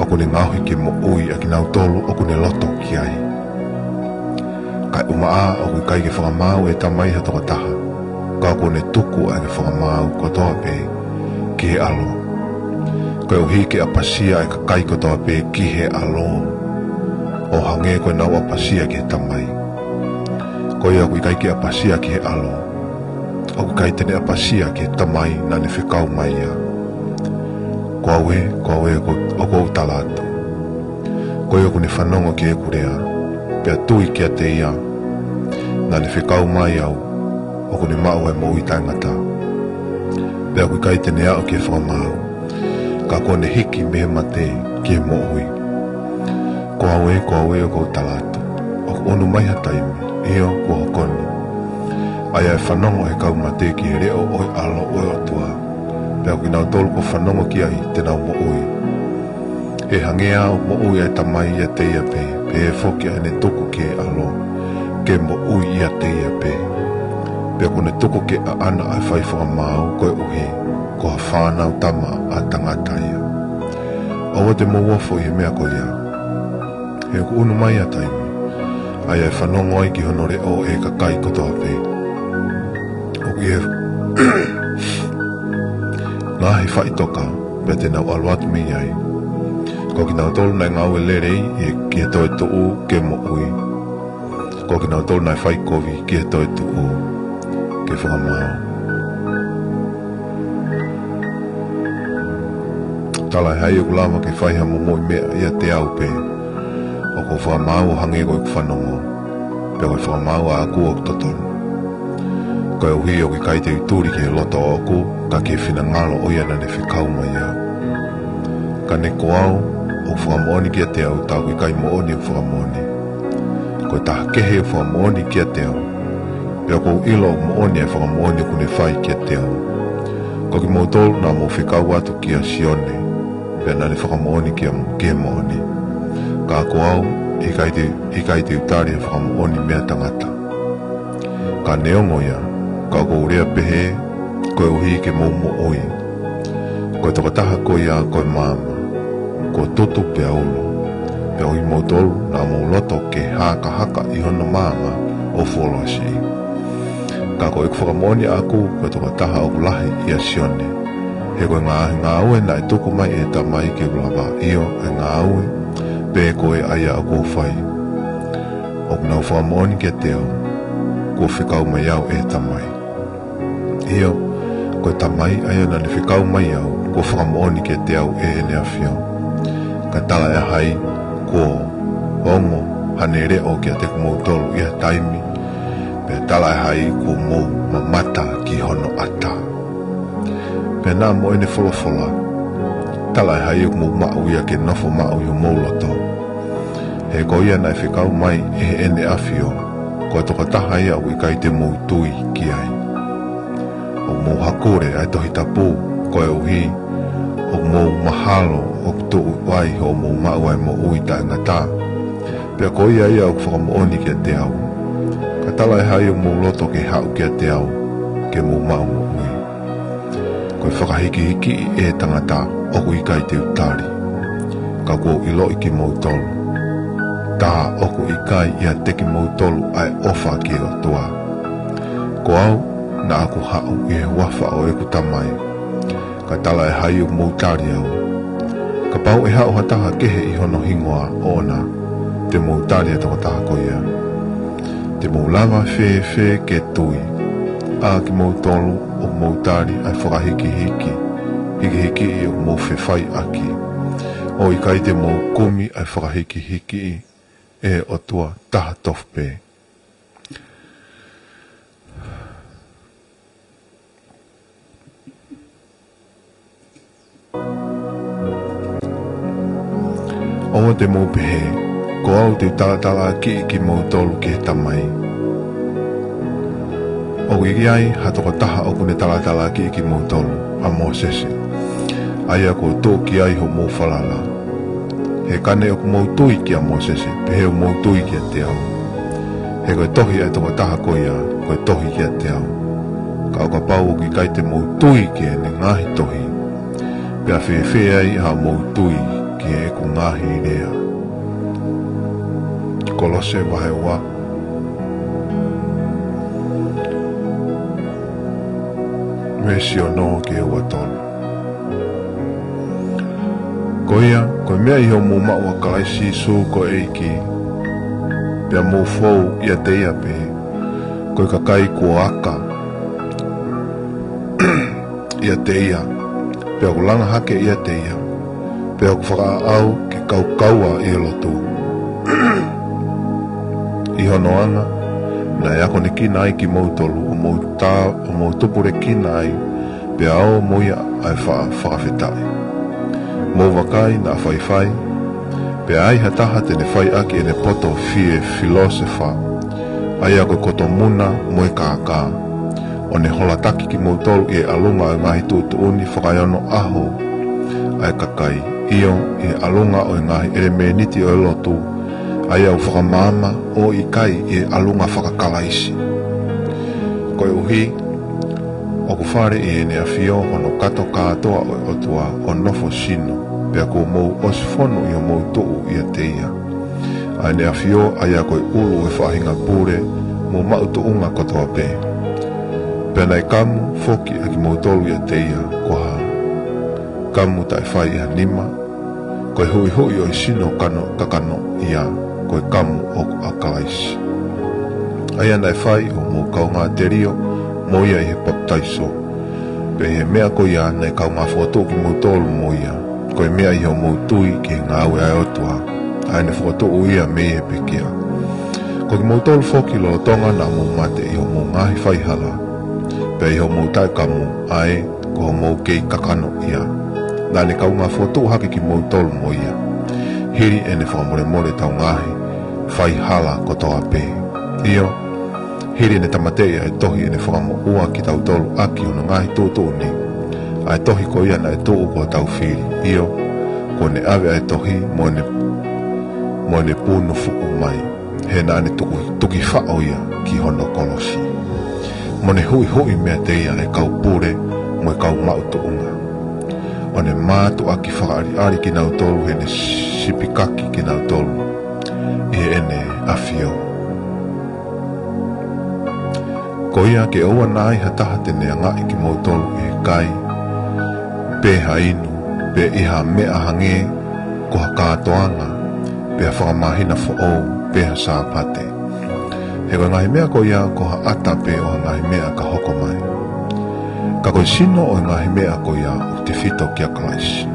ʻoku ne ngaohi ke moʻui ʻa kinautolu ʻoku ne loto ki ai. Kaeʻumaʻā ʻoku ʻikai ke fakamaau ʻe he Tamai ha tokotaha, ka kuo ne tuku ʻa ʻene fakamaau kotoa pē ki he ʻAlo, koeʻuhi ke ʻapasia ʻa e kakai kotoa pē ki he ʻAlo, ʻo hangē ko ʻenau ʻapasia ki he Tamai. Ko ia ʻoku ʻikai ke ʻapasia ki he ʻAlo, ʻoku ʻikai te ne ʻapasia ki he Tamai naʻa ne fekau mai ia. Ko au ē, ko au ē ʻoku, ʻoku ou tala atu, ko ia ʻoku ne fanongo ki heʻeku lea, pea tui kiate ia naʻa ne fekau mai au, ʻoku ne maʻu ʻa e moʻui taʻengata, pea ʻoku ʻikai te ne aʻu ki he fakamaau, ka kuo ne hiki mei he mate ki he moʻui. Ko au ē, ko au ē ʻoku ou tala atu, ʻoku ʻunu mai ha taimi, ʻio, kuo hoko ni, ʻa ia ʻe fanongo ʻe he kau mate ki he leʻo ʻo e ʻAlo ʻo e ʻOtua, pea ko kinautolu kuo fanongo ki ai te nau moʻui. He hangē ʻoku moʻui ʻa e Tamai ʻiate ia pē, pehē foki ʻa ʻene tuku ki he ʻAlo ke moʻui ʻiate ia pē, pea kuo ne tuku ke ʻaʻana ʻa e fai fakamaau, koeʻuhi ko ha Fānautama ʻa Tangata ia. ʻOua te mou ofo ʻi he meʻa ko ia, he ʻoku ʻunu mai ha taimi, ʻa ia ʻe fanongo ai ki hono leʻo ʻe he kakai kotoa pē. ʻOku ʻi he ngaahi faʻitoka, pea te nau ʻalu atu mei ai. Ko kinautolu naʻe ngāue lelei ʻi he, ki he toetuʻu ke moʻui, ko kinautolu naʻe fai kovi ki he toetuʻu ke fakamaau. Talaʻehai ʻoku lava ke fai ha momoʻi meʻa ʻiate au pē, ʻoku ou fakamaau ʻo hangē ko ʻeku fanongo, pea ko e fakamaau ʻaʻaku ʻoku totonu. Koeʻuhi ʻoku ʻikai te u tuli ki he loto ʻoʻoku, ka ki he finangalo ʻo ia naʻa ne fekau mai au. Ka ne ko au, ʻoku fakamoʻoni kiate au, tā ʻoku ʻikai moʻoni ʻeku fakamoʻoni. Ko e taha kehe ʻoku fakamoʻoni kiate au, pea ʻoku ou ʻilo ʻoku moʻoni ʻa e fakamoʻoni ʻoku ne fai kiate au. Ko kimoutolu naʻa mou fekau atu kia Sione, pea naʻa ne fakamoʻoni kia, ki he moʻoni. Ka ko au, ʻikai te, ʻikai te u tali ha fakamoʻoni mei he tangata. Ka neongo ia, Ka ʻoku ou lea pehē, koeʻuhi ke mou moʻui. Ko e tokotaha ko ia ko e maama, kuo tutu pea ulu. Pea ʻoku ʻi moutolu naʻa mou loto ke hakahaka ʻi hono maama ʻo fuoloa siʻi. Ka ko ʻeku fakamoʻoni ʻaʻaku, ko e tokotaha ʻoku lahi ʻia Sione. He ko e ngaahi ngāue naʻe tuku mai ʻe he Tamai ke u lava, ʻio, ʻa e ngāue pē ko ē ʻa ia ʻoku ou fai. ʻOku nau fakamoʻoni kiate au, kuo fekau mai au ʻe he Tamai. ʻIo, ko e Tamai ʻa ia naʻa ne fekau mai au, kuo fakamoʻoni kiate au ʻe heʻene ʻAfio. Ka talaʻehai kuo ongo haʻane leʻo kiate kimoutolu ʻi ha taimi, pea talaʻehai kuo mou mamata ki hono ʻata. Pea naʻa mo ʻene folofola, talaʻehai ʻoku mou maʻu ia ke nofo maʻu ʻi homou loto. He ko ia naʻe fekau mai ʻe heʻene ʻAfio, ko e tokotaha ia ʻoku ʻikai te mou tui ki ai. ʻOku mou hakule ʻa e Tohi Tapu, koeʻuhi ʻoku mou mahalo ʻoku tuʻu ai hoʻomou maʻu ʻa e moʻui taʻengata. Pea ko ia ia ʻoku fakamoʻoni kiate au. Ka talaʻehai ʻoku mou loto ke haʻu kiate au, ke mou maʻu moʻui. Ko e fakahikihikiʻi ʻe he tangata ʻoku ʻikai te u tali. Ka kuo u ʻiloʻi kimoutolu. Tā ʻoku ʻikai ʻiate kimoutolu ʻa e ʻofa ki he ʻOtua. Ko au, naʻa ku haʻu ʻi he huafa ʻo ʻeku Tamai. Ka talaʻehai ʻoku mou tali au. Kapau ʻe haʻu ha taha kehe ʻi hono hingoa ʻoʻona, te mou tali ʻa e tokotaha ko ia. Te mou lava fēfē ke tui, ʻa kimoutolu ʻoku mou tali ʻa e fakahikihiki, hikihikiʻi ʻoku mou fefaiʻaki, ʻo ʻikai te mou kumi ʻa e fakahikihikiʻi ʻe he ʻOtua taha tofu pē? ʻOua te mou pehē, ko au te u talatalaakiʻi kimoutolu ki he Tamai. ʻOku ʻi ai ha tokotaha ʻoku ne talatalaakiʻi kimoutolu, ʻa Mōsese, ʻa ia kuo tuʻu ki ai hoʻomou falala. He ka ne ʻoku mou tui kia Mōsese, pehē ʻoku mou tui kiate au. He ko e tohi ʻa e tokotaha ko ia, ko e tohi kiate au. Ka ʻo kapau ʻoku ʻikai te mou tui ki heʻene ngaahi tohi, pea fēfē ai haʻamou tui ki heʻeku ngaahi lea? Kolose vahe ua, veesi ono ki he ua tolu. Ko ia, ko e meʻa ʻi hoʻomou maʻu ʻa Kalaisi Sīsū ko e ʻEiki, pea mou fou ʻiate ia pē, ko e kakai kuo aka ʻiate ia, pea ʻoku langa hake ʻiate ia, pea ʻoku fakaʻaʻau ke kaukaua ʻi he lotu. ʻI hono anga, naʻe akonekina ai kimoutolu, ʻo mou tā, ʻo mou tupulekina ai, pea ō mo ia ʻa e faʻa fakafetaʻi. Mou vakai naʻa faifai, pea ai ha taha te ne fai ʻaki ʻene poto fie filōsefa, ʻa ia ko e koto muna mo e kākā, ʻo ne holataki kimoutolu ʻi he ʻalunga ʻo e ngaahi tuʻutuʻuni fakaeonoʻaho ʻa e kakai, ʻio, ʻi he ʻalunga ʻo e ngaahi ʻelemēniti ʻo e lotu, ʻa ia ʻoku fakamaama ʻo ʻikai ʻi he ʻalunga faka-Kalaisi. Koeʻuhi, ʻoku fale ʻi heʻene ʻAfio hono kato kātoa ʻo e ʻOtua ʻo nofo sino, pea kuo mou ʻosi fonu ʻi hoʻomou tuʻu ʻiate ia. ʻA ʻene ʻAfio, ʻa ia ko e ʻulu ʻo e faʻahinga pule, mo maʻu tuʻunga kotoa pē. Pea naʻe kamu foki ʻa kimoutolu ʻiate ia, ko ha kamu taʻe fai ʻe ha nima, ko e huʻihuʻi ʻo e sino kano, kakano ia, ko e kamu ʻoku ʻa Kalaisi. ʻA ia naʻe fai ʻo mou kaungā telio mo ia ʻi he papitaiso. Pea ʻi he meʻa ko ia naʻe kaungā fokotuʻu kimoutolu mo ia, ko e meʻa ʻi hoʻomou tui ki he ngāue ʻa e ʻOtua, ʻa ʻene fokotuʻu ia mei he pekia. Ko kimoutolu foki lolotonga naʻa mou mate ʻi hoʻomou ngaahi faihala, pea ʻi hoʻomou taʻekamu, ʻa ē ko hoʻomou kei kakano ia, naʻa ne kaungā fokotuʻu hake kimoutolu mo ia, hili ʻene fakamolemole ʻetau ngaahi faihala kotoa pē. ʻIo, hili ʻene tāmateʻi ʻa e tohi ʻene fakamoʻua kitautolu ʻaki hono ngaahi tuʻutuʻuni, ʻa e tohi ko ia naʻe tuʻu ko hotau fili. ʻIo, kuo ne ʻave ʻa e tohi mo ʻene, mo ʻene punu fuʻu mai, he naʻa ne tuku, tuki faʻo ia ki hono kolosi. mo ne huʻihuʻi meiate ia ʻa e kau pule mo e kau maʻu tuʻunga, ʻo ne mātuʻaki fakaʻaliʻali kinautolu heʻene sipikaki kinautolu ʻi heʻene ʻafio. Ko ia ke ʻoua naʻa ai ha taha te ne angaʻi kimoutolu ʻi he kai, pe ha inu, pe ʻi ha meʻa hangē ko ha kātoanga, pe ha fakamāhina foʻou, pe ha Sāpate. He ko e ngaahi meʻa ko ia ko ha ʻata pē ʻo ha ngaahi meʻa ka hoko mai. Ka ko e sino ʻo e ngaahi meʻa ko ia ʻoku tefito kia Kalaisi.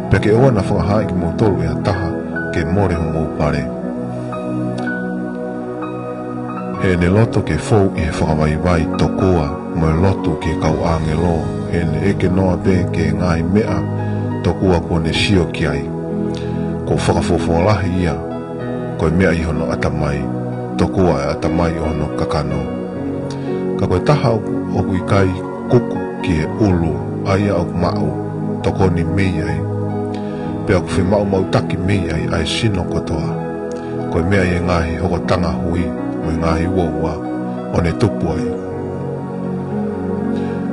Pea ke ʻoua naʻa fakahaaʻi kimoutolu ʻe ha taha ke mole homou pale, heʻene loto ke fou ʻi he fakavaivai tokua mo e lotu ki he kau ʻāngelo, heʻene ʻeke noa pē ki he ngaahi meʻa tokua kuo ne sio ki ai. Kuo fakafuofuolahi ia ko e meʻa ʻi hono ʻatamai, tokua ʻa e ʻatamai ʻo hono kakano. Ka ko e taha ʻoku ʻikai kuku ki he ʻulu, ʻa ia ʻoku maʻu tokoni mei ai, pea ʻoku femaʻumaʻutaki mei ai ʻa e sino kotoa, ko e meʻa ʻi he ngaahi hokotanga hui mo e ngaahi uaua ʻo ne tupu ai,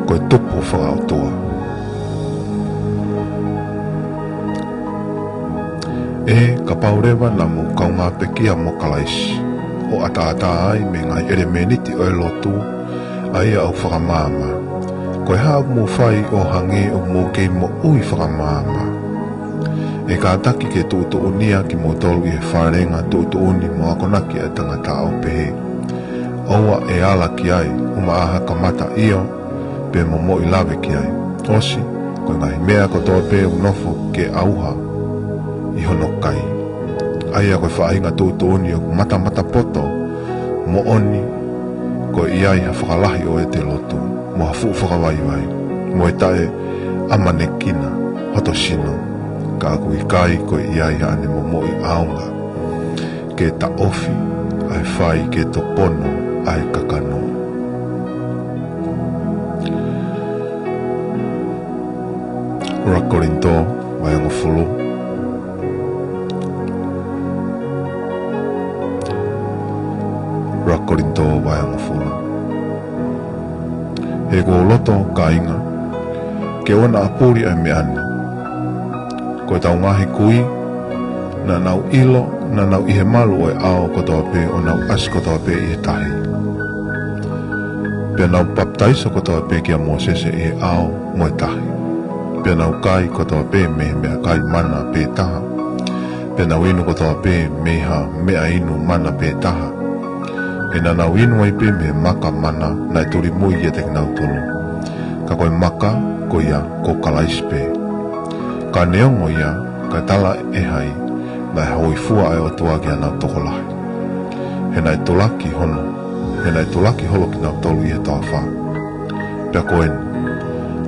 ko e tupu fakaʻotua. ʻE, kapau leva naʻa mou kaungā pekia mo Kalaisi, ʻo ʻataʻatā ai mei he ngaahi ʻelemēniti ʻo e lotu, ʻa ia ʻoku fakamaama, ko e hā ʻoku mou fai ʻo hangē ʻoku mou kei moʻui fakamaama? ʻE kātaki ke tuʻutuʻuni ʻa kimoutolu ʻi he falenga tuʻutuʻuni mo akonaki ʻa e tangata, ʻo pehē, ʻOua ʻe ala ki ai, ʻumaʻā ha kamata ʻio, pe momoʻi lave ki ai. ʻOsi, ko e ngaahi meʻa kotoa pē ʻoku nofo ke ʻauha ʻi hono kai, ʻa ia ko e faʻahinga tuʻutuʻuni ʻoku matamata poto, moʻoni ko e ʻi ai ha fakalahi ʻo ʻete lotu, mo ha fuʻu fakavaivai, mo e taʻeʻamanekina hoto sino, ka ʻoku ʻikai ko e ʻi ai haʻane momoʻi ʻaonga ke taʻofi ʻa e fai ke topono ʻa e kakano. ʻUluaki Kolinitō, vahe hongofulu. ʻUluaki Kolinitō, vahe hongofulu. He ʻoku ou loto, kāinga, ke ʻoua naʻa puli ʻa e meʻa ni. Ko ʻetau ngaahi kui, naʻa nau ʻilo, naʻa nau ʻi he malu ʻo e ʻao kotoa pē, ʻo nau ʻasi kotoa pē ʻi he tahi. Pea nau papitaiso kotoa pē kia Mōsese ʻi he ʻao mo e tahi. Pea nau kai kotoa pē mei he meʻakai mana pē taha. Pea nau inu kotoa pē mei ha meʻa inu mana pē taha. He naʻa nau inu ai pē mei he maka mana naʻe tulimui kiate kinautolu. Ka ko e maka ko ia ko Kalaisi pē. Ka neongo ia, ka talaʻehai, naʻe hōifua ʻa e ʻOtua ki honau tokolahi. He naʻe tulaki hono, he naʻe tulaki holo kinautolu ʻi he toafa. Pea ko eni,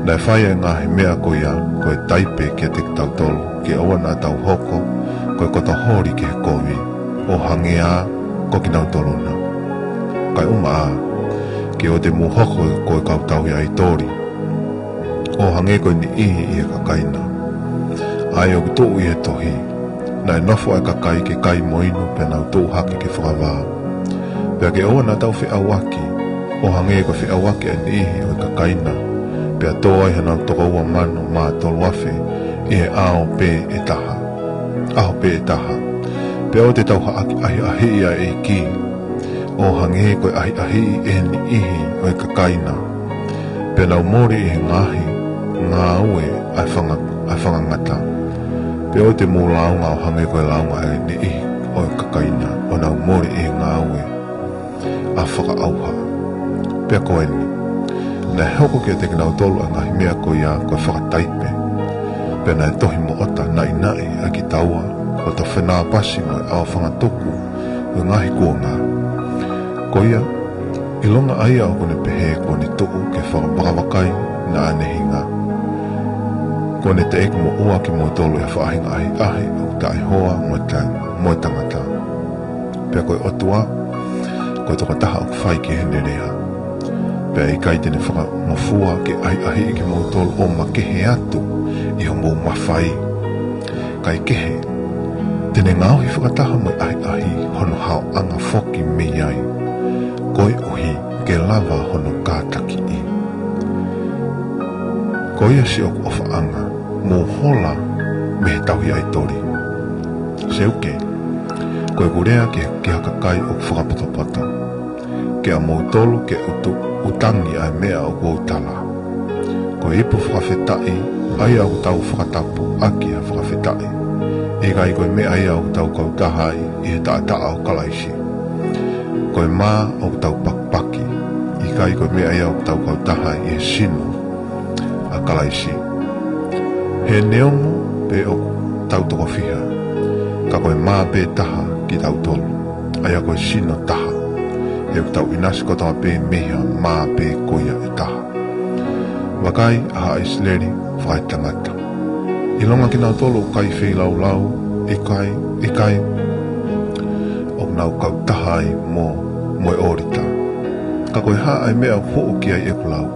naʻe fai ʻa e ngaahi meʻa ko ia, ko e taipe kiate kitautolu, ke ʻoua naʻa tau hoko ko e koto holi ki he kovi, ʻo hangē ā ko kinautolu na. Kaeʻumaʻā, ke ʻoua te mou hoko ko e kau tauhi ʻaitoli, ʻo hangē ko e niʻihi ʻi he kakai na, ʻa ia ʻoku tuʻu ʻi he tohi, Naʻe nofo ʻa e kakai ke kai mo inu, pea nau tuʻu hake ke fakavā. Pea ke ʻoua naʻa tau feʻauaki, ʻo hangē ko e feʻauaki ʻa e niʻihi ʻo e kakai na, pea tō ai hanau toko ua mano mā tolu afe ʻi he ʻao pē ʻe taha, ʻaho pē ʻe taha. Pea ʻoua te tau haʻaki ʻahiʻahiʻi ʻa e ʻEiki, ʻo hangē ko e ʻahiʻahiʻi ʻe he niʻihi ʻo e kakai na, pea nau mole ʻi he ngaahi ngāue ʻa e fanga-, ʻa e fanga ngata. Pea ʻoua te mou lāunga ʻo hangē ko e lāunga ʻa e niʻihi ʻo e kakai na, ʻo nau mole ʻi he ngāue ʻa e fakaʻauha. Pea ko eni, naʻe hoko kiate kinautolu ʻa e ngaahi meʻa ko ia ko e fakataipe. Pea naʻe tohi moʻota naʻinaʻi ʻa kitaua, ʻo tau fenāpasi mo e ʻao fangatuku ʻo e ngaahi kuonga. Ko ia, ʻilonga ʻa ia ʻoku ne pehē kuo ne tuʻu ke fakavakavakai naʻa ne hinga, kuo ne teʻeki moʻua kimoutolu ʻe he faʻahinga ʻahiʻahi ʻoku taʻehoa mo e ta-, mo e tangata. Pea ko e ʻOtua, ko e tokotaha ʻoku fai ki heʻene lea. Pea ʻe ʻikai te ne fakangofua ke ʻahiʻahiʻi kimoutolu ʻo makehe atu ʻi hoʻomou mafai. Kae kehe, te ne ngaohi fakataha mo e ʻahiʻahi hono haoʻanga foki mei ai. Koeʻuhi ke lava hono kātakiʻi. Ko ia siʻoku ʻofaʻanga, mou hola mei he tauhi ʻaitoli. Seuke, ko ʻeku lea ki, ki ha kakai ʻoku fakapotopoto, ke ʻamoutolu ke utu, utangi ʻa e meʻa ʻoku ou tala. Ko e ipu fakafetaʻi, ʻa ia ʻoku tau fakatapu ʻaki ha fakafetaʻi, ʻikai ko e meʻa ia ʻoku tau kautaha ai ʻi he taʻataʻa ʻo Kalaisi. Ko e mā ʻoku tau pakipaki, ʻikai ko e meʻa ia ʻoku tau kautaha ai ʻi he sino ʻa Kalaisi. He neongo pe ʻoku tau toko fiha, ka ko e mā pē taha kitautolu, ʻa ia ko e sino taha. He ʻoku tau ʻinasi kotoa pē mei ha mā pē ko ia ʻe taha. Vakai, ʻa haʻa ʻIsileli fakaetangata. ʻIlonga kinautolu ʻoku ʻikai feilaulau, ʻikai, ʻikai ʻoku nau kautaha ai mo, mo e ʻōlita. Ka ko e hā ʻa e meʻa ʻoku hoko ki ai ʻeku lau?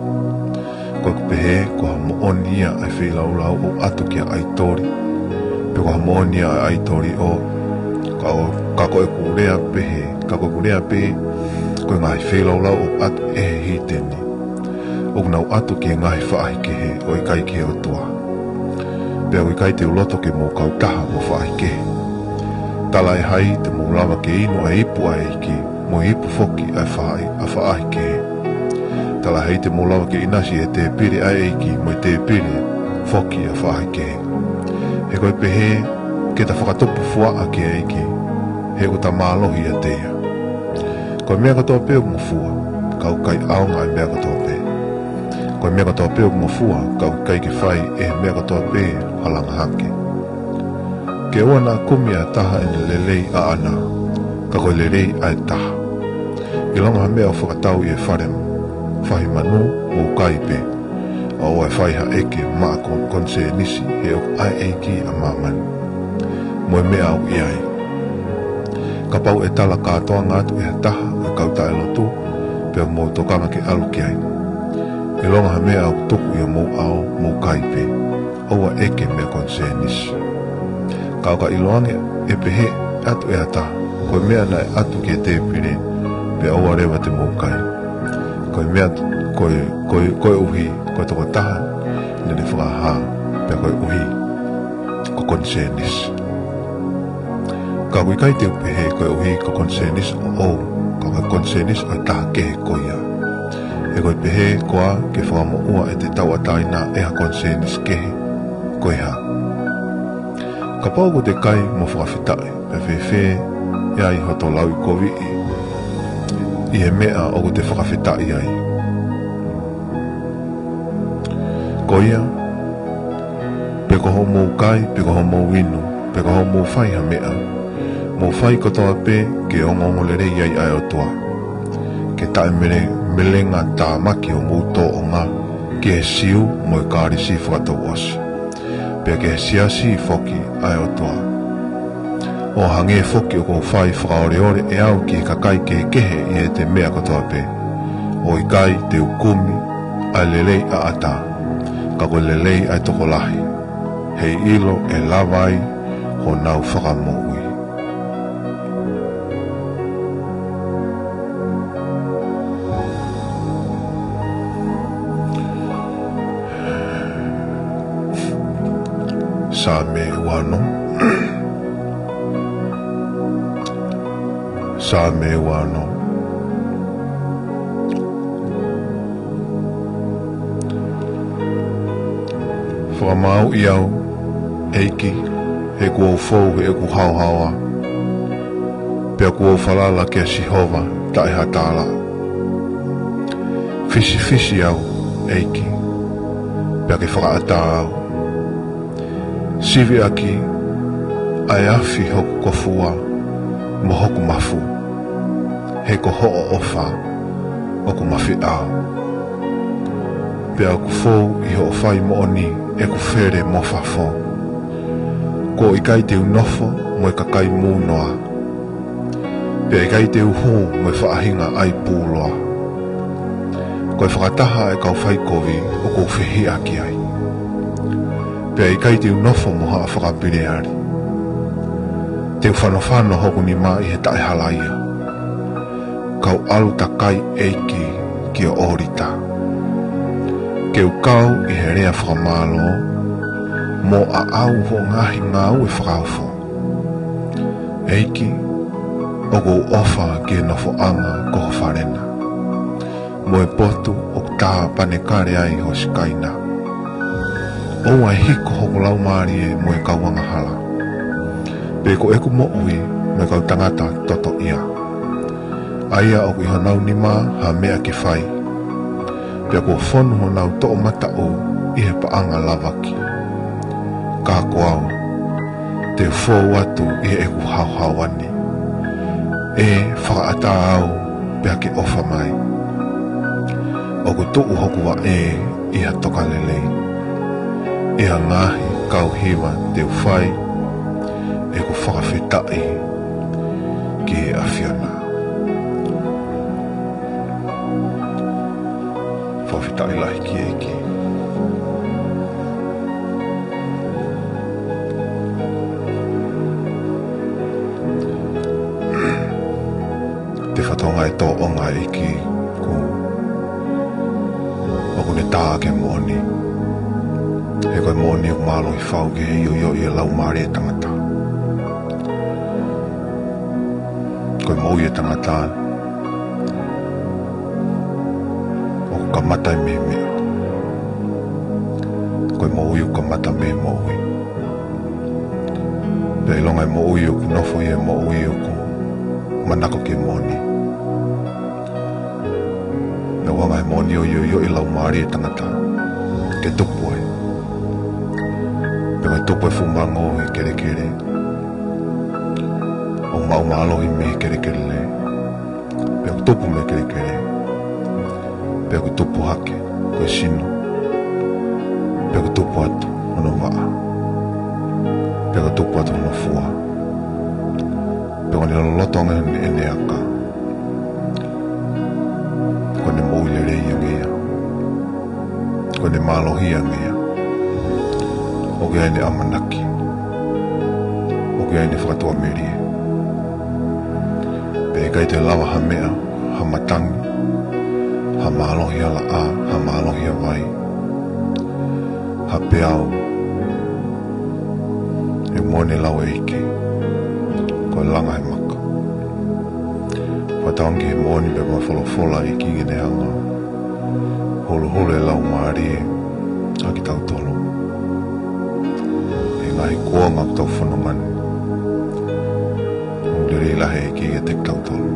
Ko ʻeku pehē, ko ha moʻoni ia ʻa e feilaulau ʻoku ʻatu ki ha ʻaitoli, pe ko ha moʻoni ia ʻa e ʻaitoli ʻo, ka ʻo, ka ko ʻeku lea pehē, ka ko ʻeku lea pē, ko e ngaahi feilaulau ʻoku ʻatu ʻe he hiteni, ʻoku nau ʻatu ki he ngaahi faʻahikehe, ʻo ʻikai ki he ʻOtua. Pea ʻoku ʻikai te u loto ke mou kautaha mo faʻahikehe. Talaʻehai te mou lava ke inu ʻa e ipu ʻa e ʻEiki, mo e ipu foki ʻa e faʻahi, ʻa faʻahikehe. Talaʻehai te mou lava ke ʻinasi he tēpile ʻa e ʻEiki, mo e tēpile foki ʻa faʻahikehe. He ko e pehē, ke ta fakatupu fuaʻa ki he ʻEiki, he ʻoku ta mālohi ʻiate ia. Ko e meʻa kotoa pē ʻoku ngofua, ka ʻoku ʻikai ʻaonga ʻa e meʻa kotoa pē. Ko e meʻa kotoa pē ʻoku ngofua, ka ʻoku ʻikai ke fai ʻe he meʻa kotoa pē ha langa hake. Ke ʻoua naʻa kumi ʻe ha taha ʻene lelei ʻaʻana, ka ko e lelei ʻa e taha. ʻIlonga ha meʻa ʻoku fakatau ʻi he fale fahi manu, mou kai pē, ʻoua ʻe fai ha ʻeke maʻa ko, konisēnisi, he ʻoku ʻa e ʻEiki ʻa māmani, mo e meʻa ʻoku ʻi ai. Kapau ʻe tala kātoanga atu ʻe ha taha ʻo e kau taʻelotu, pea mou tokanga ke ʻalu ki ai, ʻilonga ha meʻa ʻoku tuku ʻi homou ʻao, mou kai pē, ʻoua ʻeke meʻa konisēnisi. Ka ʻo ka ʻiloange ʻe pehē atu ʻe ha taha, ko e meʻa naʻe ʻatu ki he tēpile, pea ʻoua leva te mou kai. Ko e meʻa, ko e, ko e, koeʻuhi ko e tokotaha naʻa ne fakahā, pea koeʻuhi ko konisēnisi. Ka ʻoku ʻikai te u pehē koeʻuhi ko konisēnisi ʻoʻou, ka ko e konisēnisi ʻo e taha kehe ko ia. He ko e pehē koā ke fakamoʻua ʻete tauʻatāina ʻe ha konisēnisi kehe? Ko e hā? Kapau ʻoku te kai mo fakafetaʻi, pea fēfē ʻe ai hoto lauʻikoviʻi ʻi he meʻa ʻoku te fakafetaʻi ai? Ko ia, pe ko hoʻomou kai, pe ko hoʻomou inu, pe ko hoʻomou fai ha meʻa, mou fai kotoa pē ke ongoongolelei ai ʻa e ʻOtua. Ke taʻemele, melenga tāmaki homou tōʻonga ki he Siu mo e Kalisi fakatouʻosi, pea ki he siasi foki ʻa e ʻOtua. ʻO hangē foki ʻoku ou fai fakaoleole ʻe au ki he kakai kehekehe ʻi heʻete meʻa kotoa pē, ʻo ʻikai te u kumi ʻa e lelei ʻaʻata, ka ko e lelei ʻa e tokolahi, heiʻilo ʻe lava ai honau fakamoʻui. Saame ua ono. Saame ua ono. Fakamāuʻi au, ʻEiki, he kuo u fou heʻeku haohaoa, pea kuo u falala kia Sihova taʻe ha tālaʻa. Fisifisi au, ʻEiki, pea ke fakaʻatā au. Siviʻaki ʻa e afi hoku kofua mo hoku mafu, he ko hoʻo ʻofa ʻoku ma feʻao. Pea ʻoku fou ʻi hoʻo fai moʻoni ʻeku fele mo fafo. Kuo ʻikai te u nofo mo e kakai mūnoa, pea ʻikai te u hū mo e faʻahinga ʻai pūloa. Ko e fakataha ʻa e kau faikovi ʻoku ou fehiʻaki ai, pea ʻikai te u nofo mo haʻa fakapileali. Te u fanofano hoku nima ʻi he taʻehalaia. Kau ʻalu takai, ʻEiki, kia ʻOlita. Ke u kau ʻi he lea fakamālō mo ʻaʻau hoʻo ngaahi ngāue fakaofo. ʻEiki, ʻoku ou ʻofa ki he nofoʻanga ko ho fale na, mo e potu ʻoku tāpanekale ai ho sikai na. ʻOua ʻe hiko hoku laumālie mo e kau angahala, pe ko ʻeku moʻui mo e kau tangata totoʻia, ʻa ia ʻoku ʻi honau nima ha meʻa ke fai, pea kuo fonu honau toʻomataʻu ʻi he paʻanga lavaki. Ka ko au, te u fou atu ʻi heʻeku haohaoa ni. ʻE fakaʻatā au pea ke ʻofa mai. ʻOku tuʻu hoku vaʻe ʻi ha tokalelei, ʻi ha ngaahi kau hiva te u fai ʻeku fakafetaʻi ki he ʻAfiona. Fakafetaʻi lahi ki he ʻEiki. Te fatonga e tōʻonga ʻEiki, ʻoku, ʻoku ne tā ki he moʻoni. He ko e moʻoni ʻoku mālohi fau ki he ʻioʻioʻi e laumālie ʻo e tangata. Ko e moʻui ʻa e tangata ʻoku kamata mei he meʻa. Ko e moʻui ʻoku kamata mei he moʻui. Pea ʻilonga e moʻui ʻoku nofo ʻi he moʻui ʻoku manako ki he moʻoni. Naʻe hanga ʻe he moʻoni ʻo ʻioʻioʻi e laumālie ʻo e tangata ke tupu ai. Pea ko e tupu e fuʻu mango ʻi he kelekele, ʻoku maʻu mālohi mei he kelekele. Pea ʻoku tupu mei he kelekele, pea ʻoku tupu hake ko e sino, pea ʻoku tupu atu hono vaʻa, pea ʻoku tupu atu hono fua. Pea ko ʻene lolotonga ʻene, ʻene aka, ko ʻene moʻui lelei ange ia, ko ʻene mālohi ange ia. ʻOku ʻi ai ʻene ʻamanaki, ʻoku ʻi ai ʻene fakatuʻamelie. Pea ʻikai toe lava ha meʻa, ha matangi, ha mālohi ʻa laʻā, ha mālohi ʻa vai, ha peau, ʻe moʻoni lau ʻEiki, ko e langa he maka. Fakatauange ki he moʻoni pea mo e folofola ʻEiki ke ne hanga ʻo holoholo e laumālie ʻa kitautolu ʻi he ngaahi kuonga ʻoku tau fononga ni. ʻOku lelei lahi ʻEiki kiate kitautolu.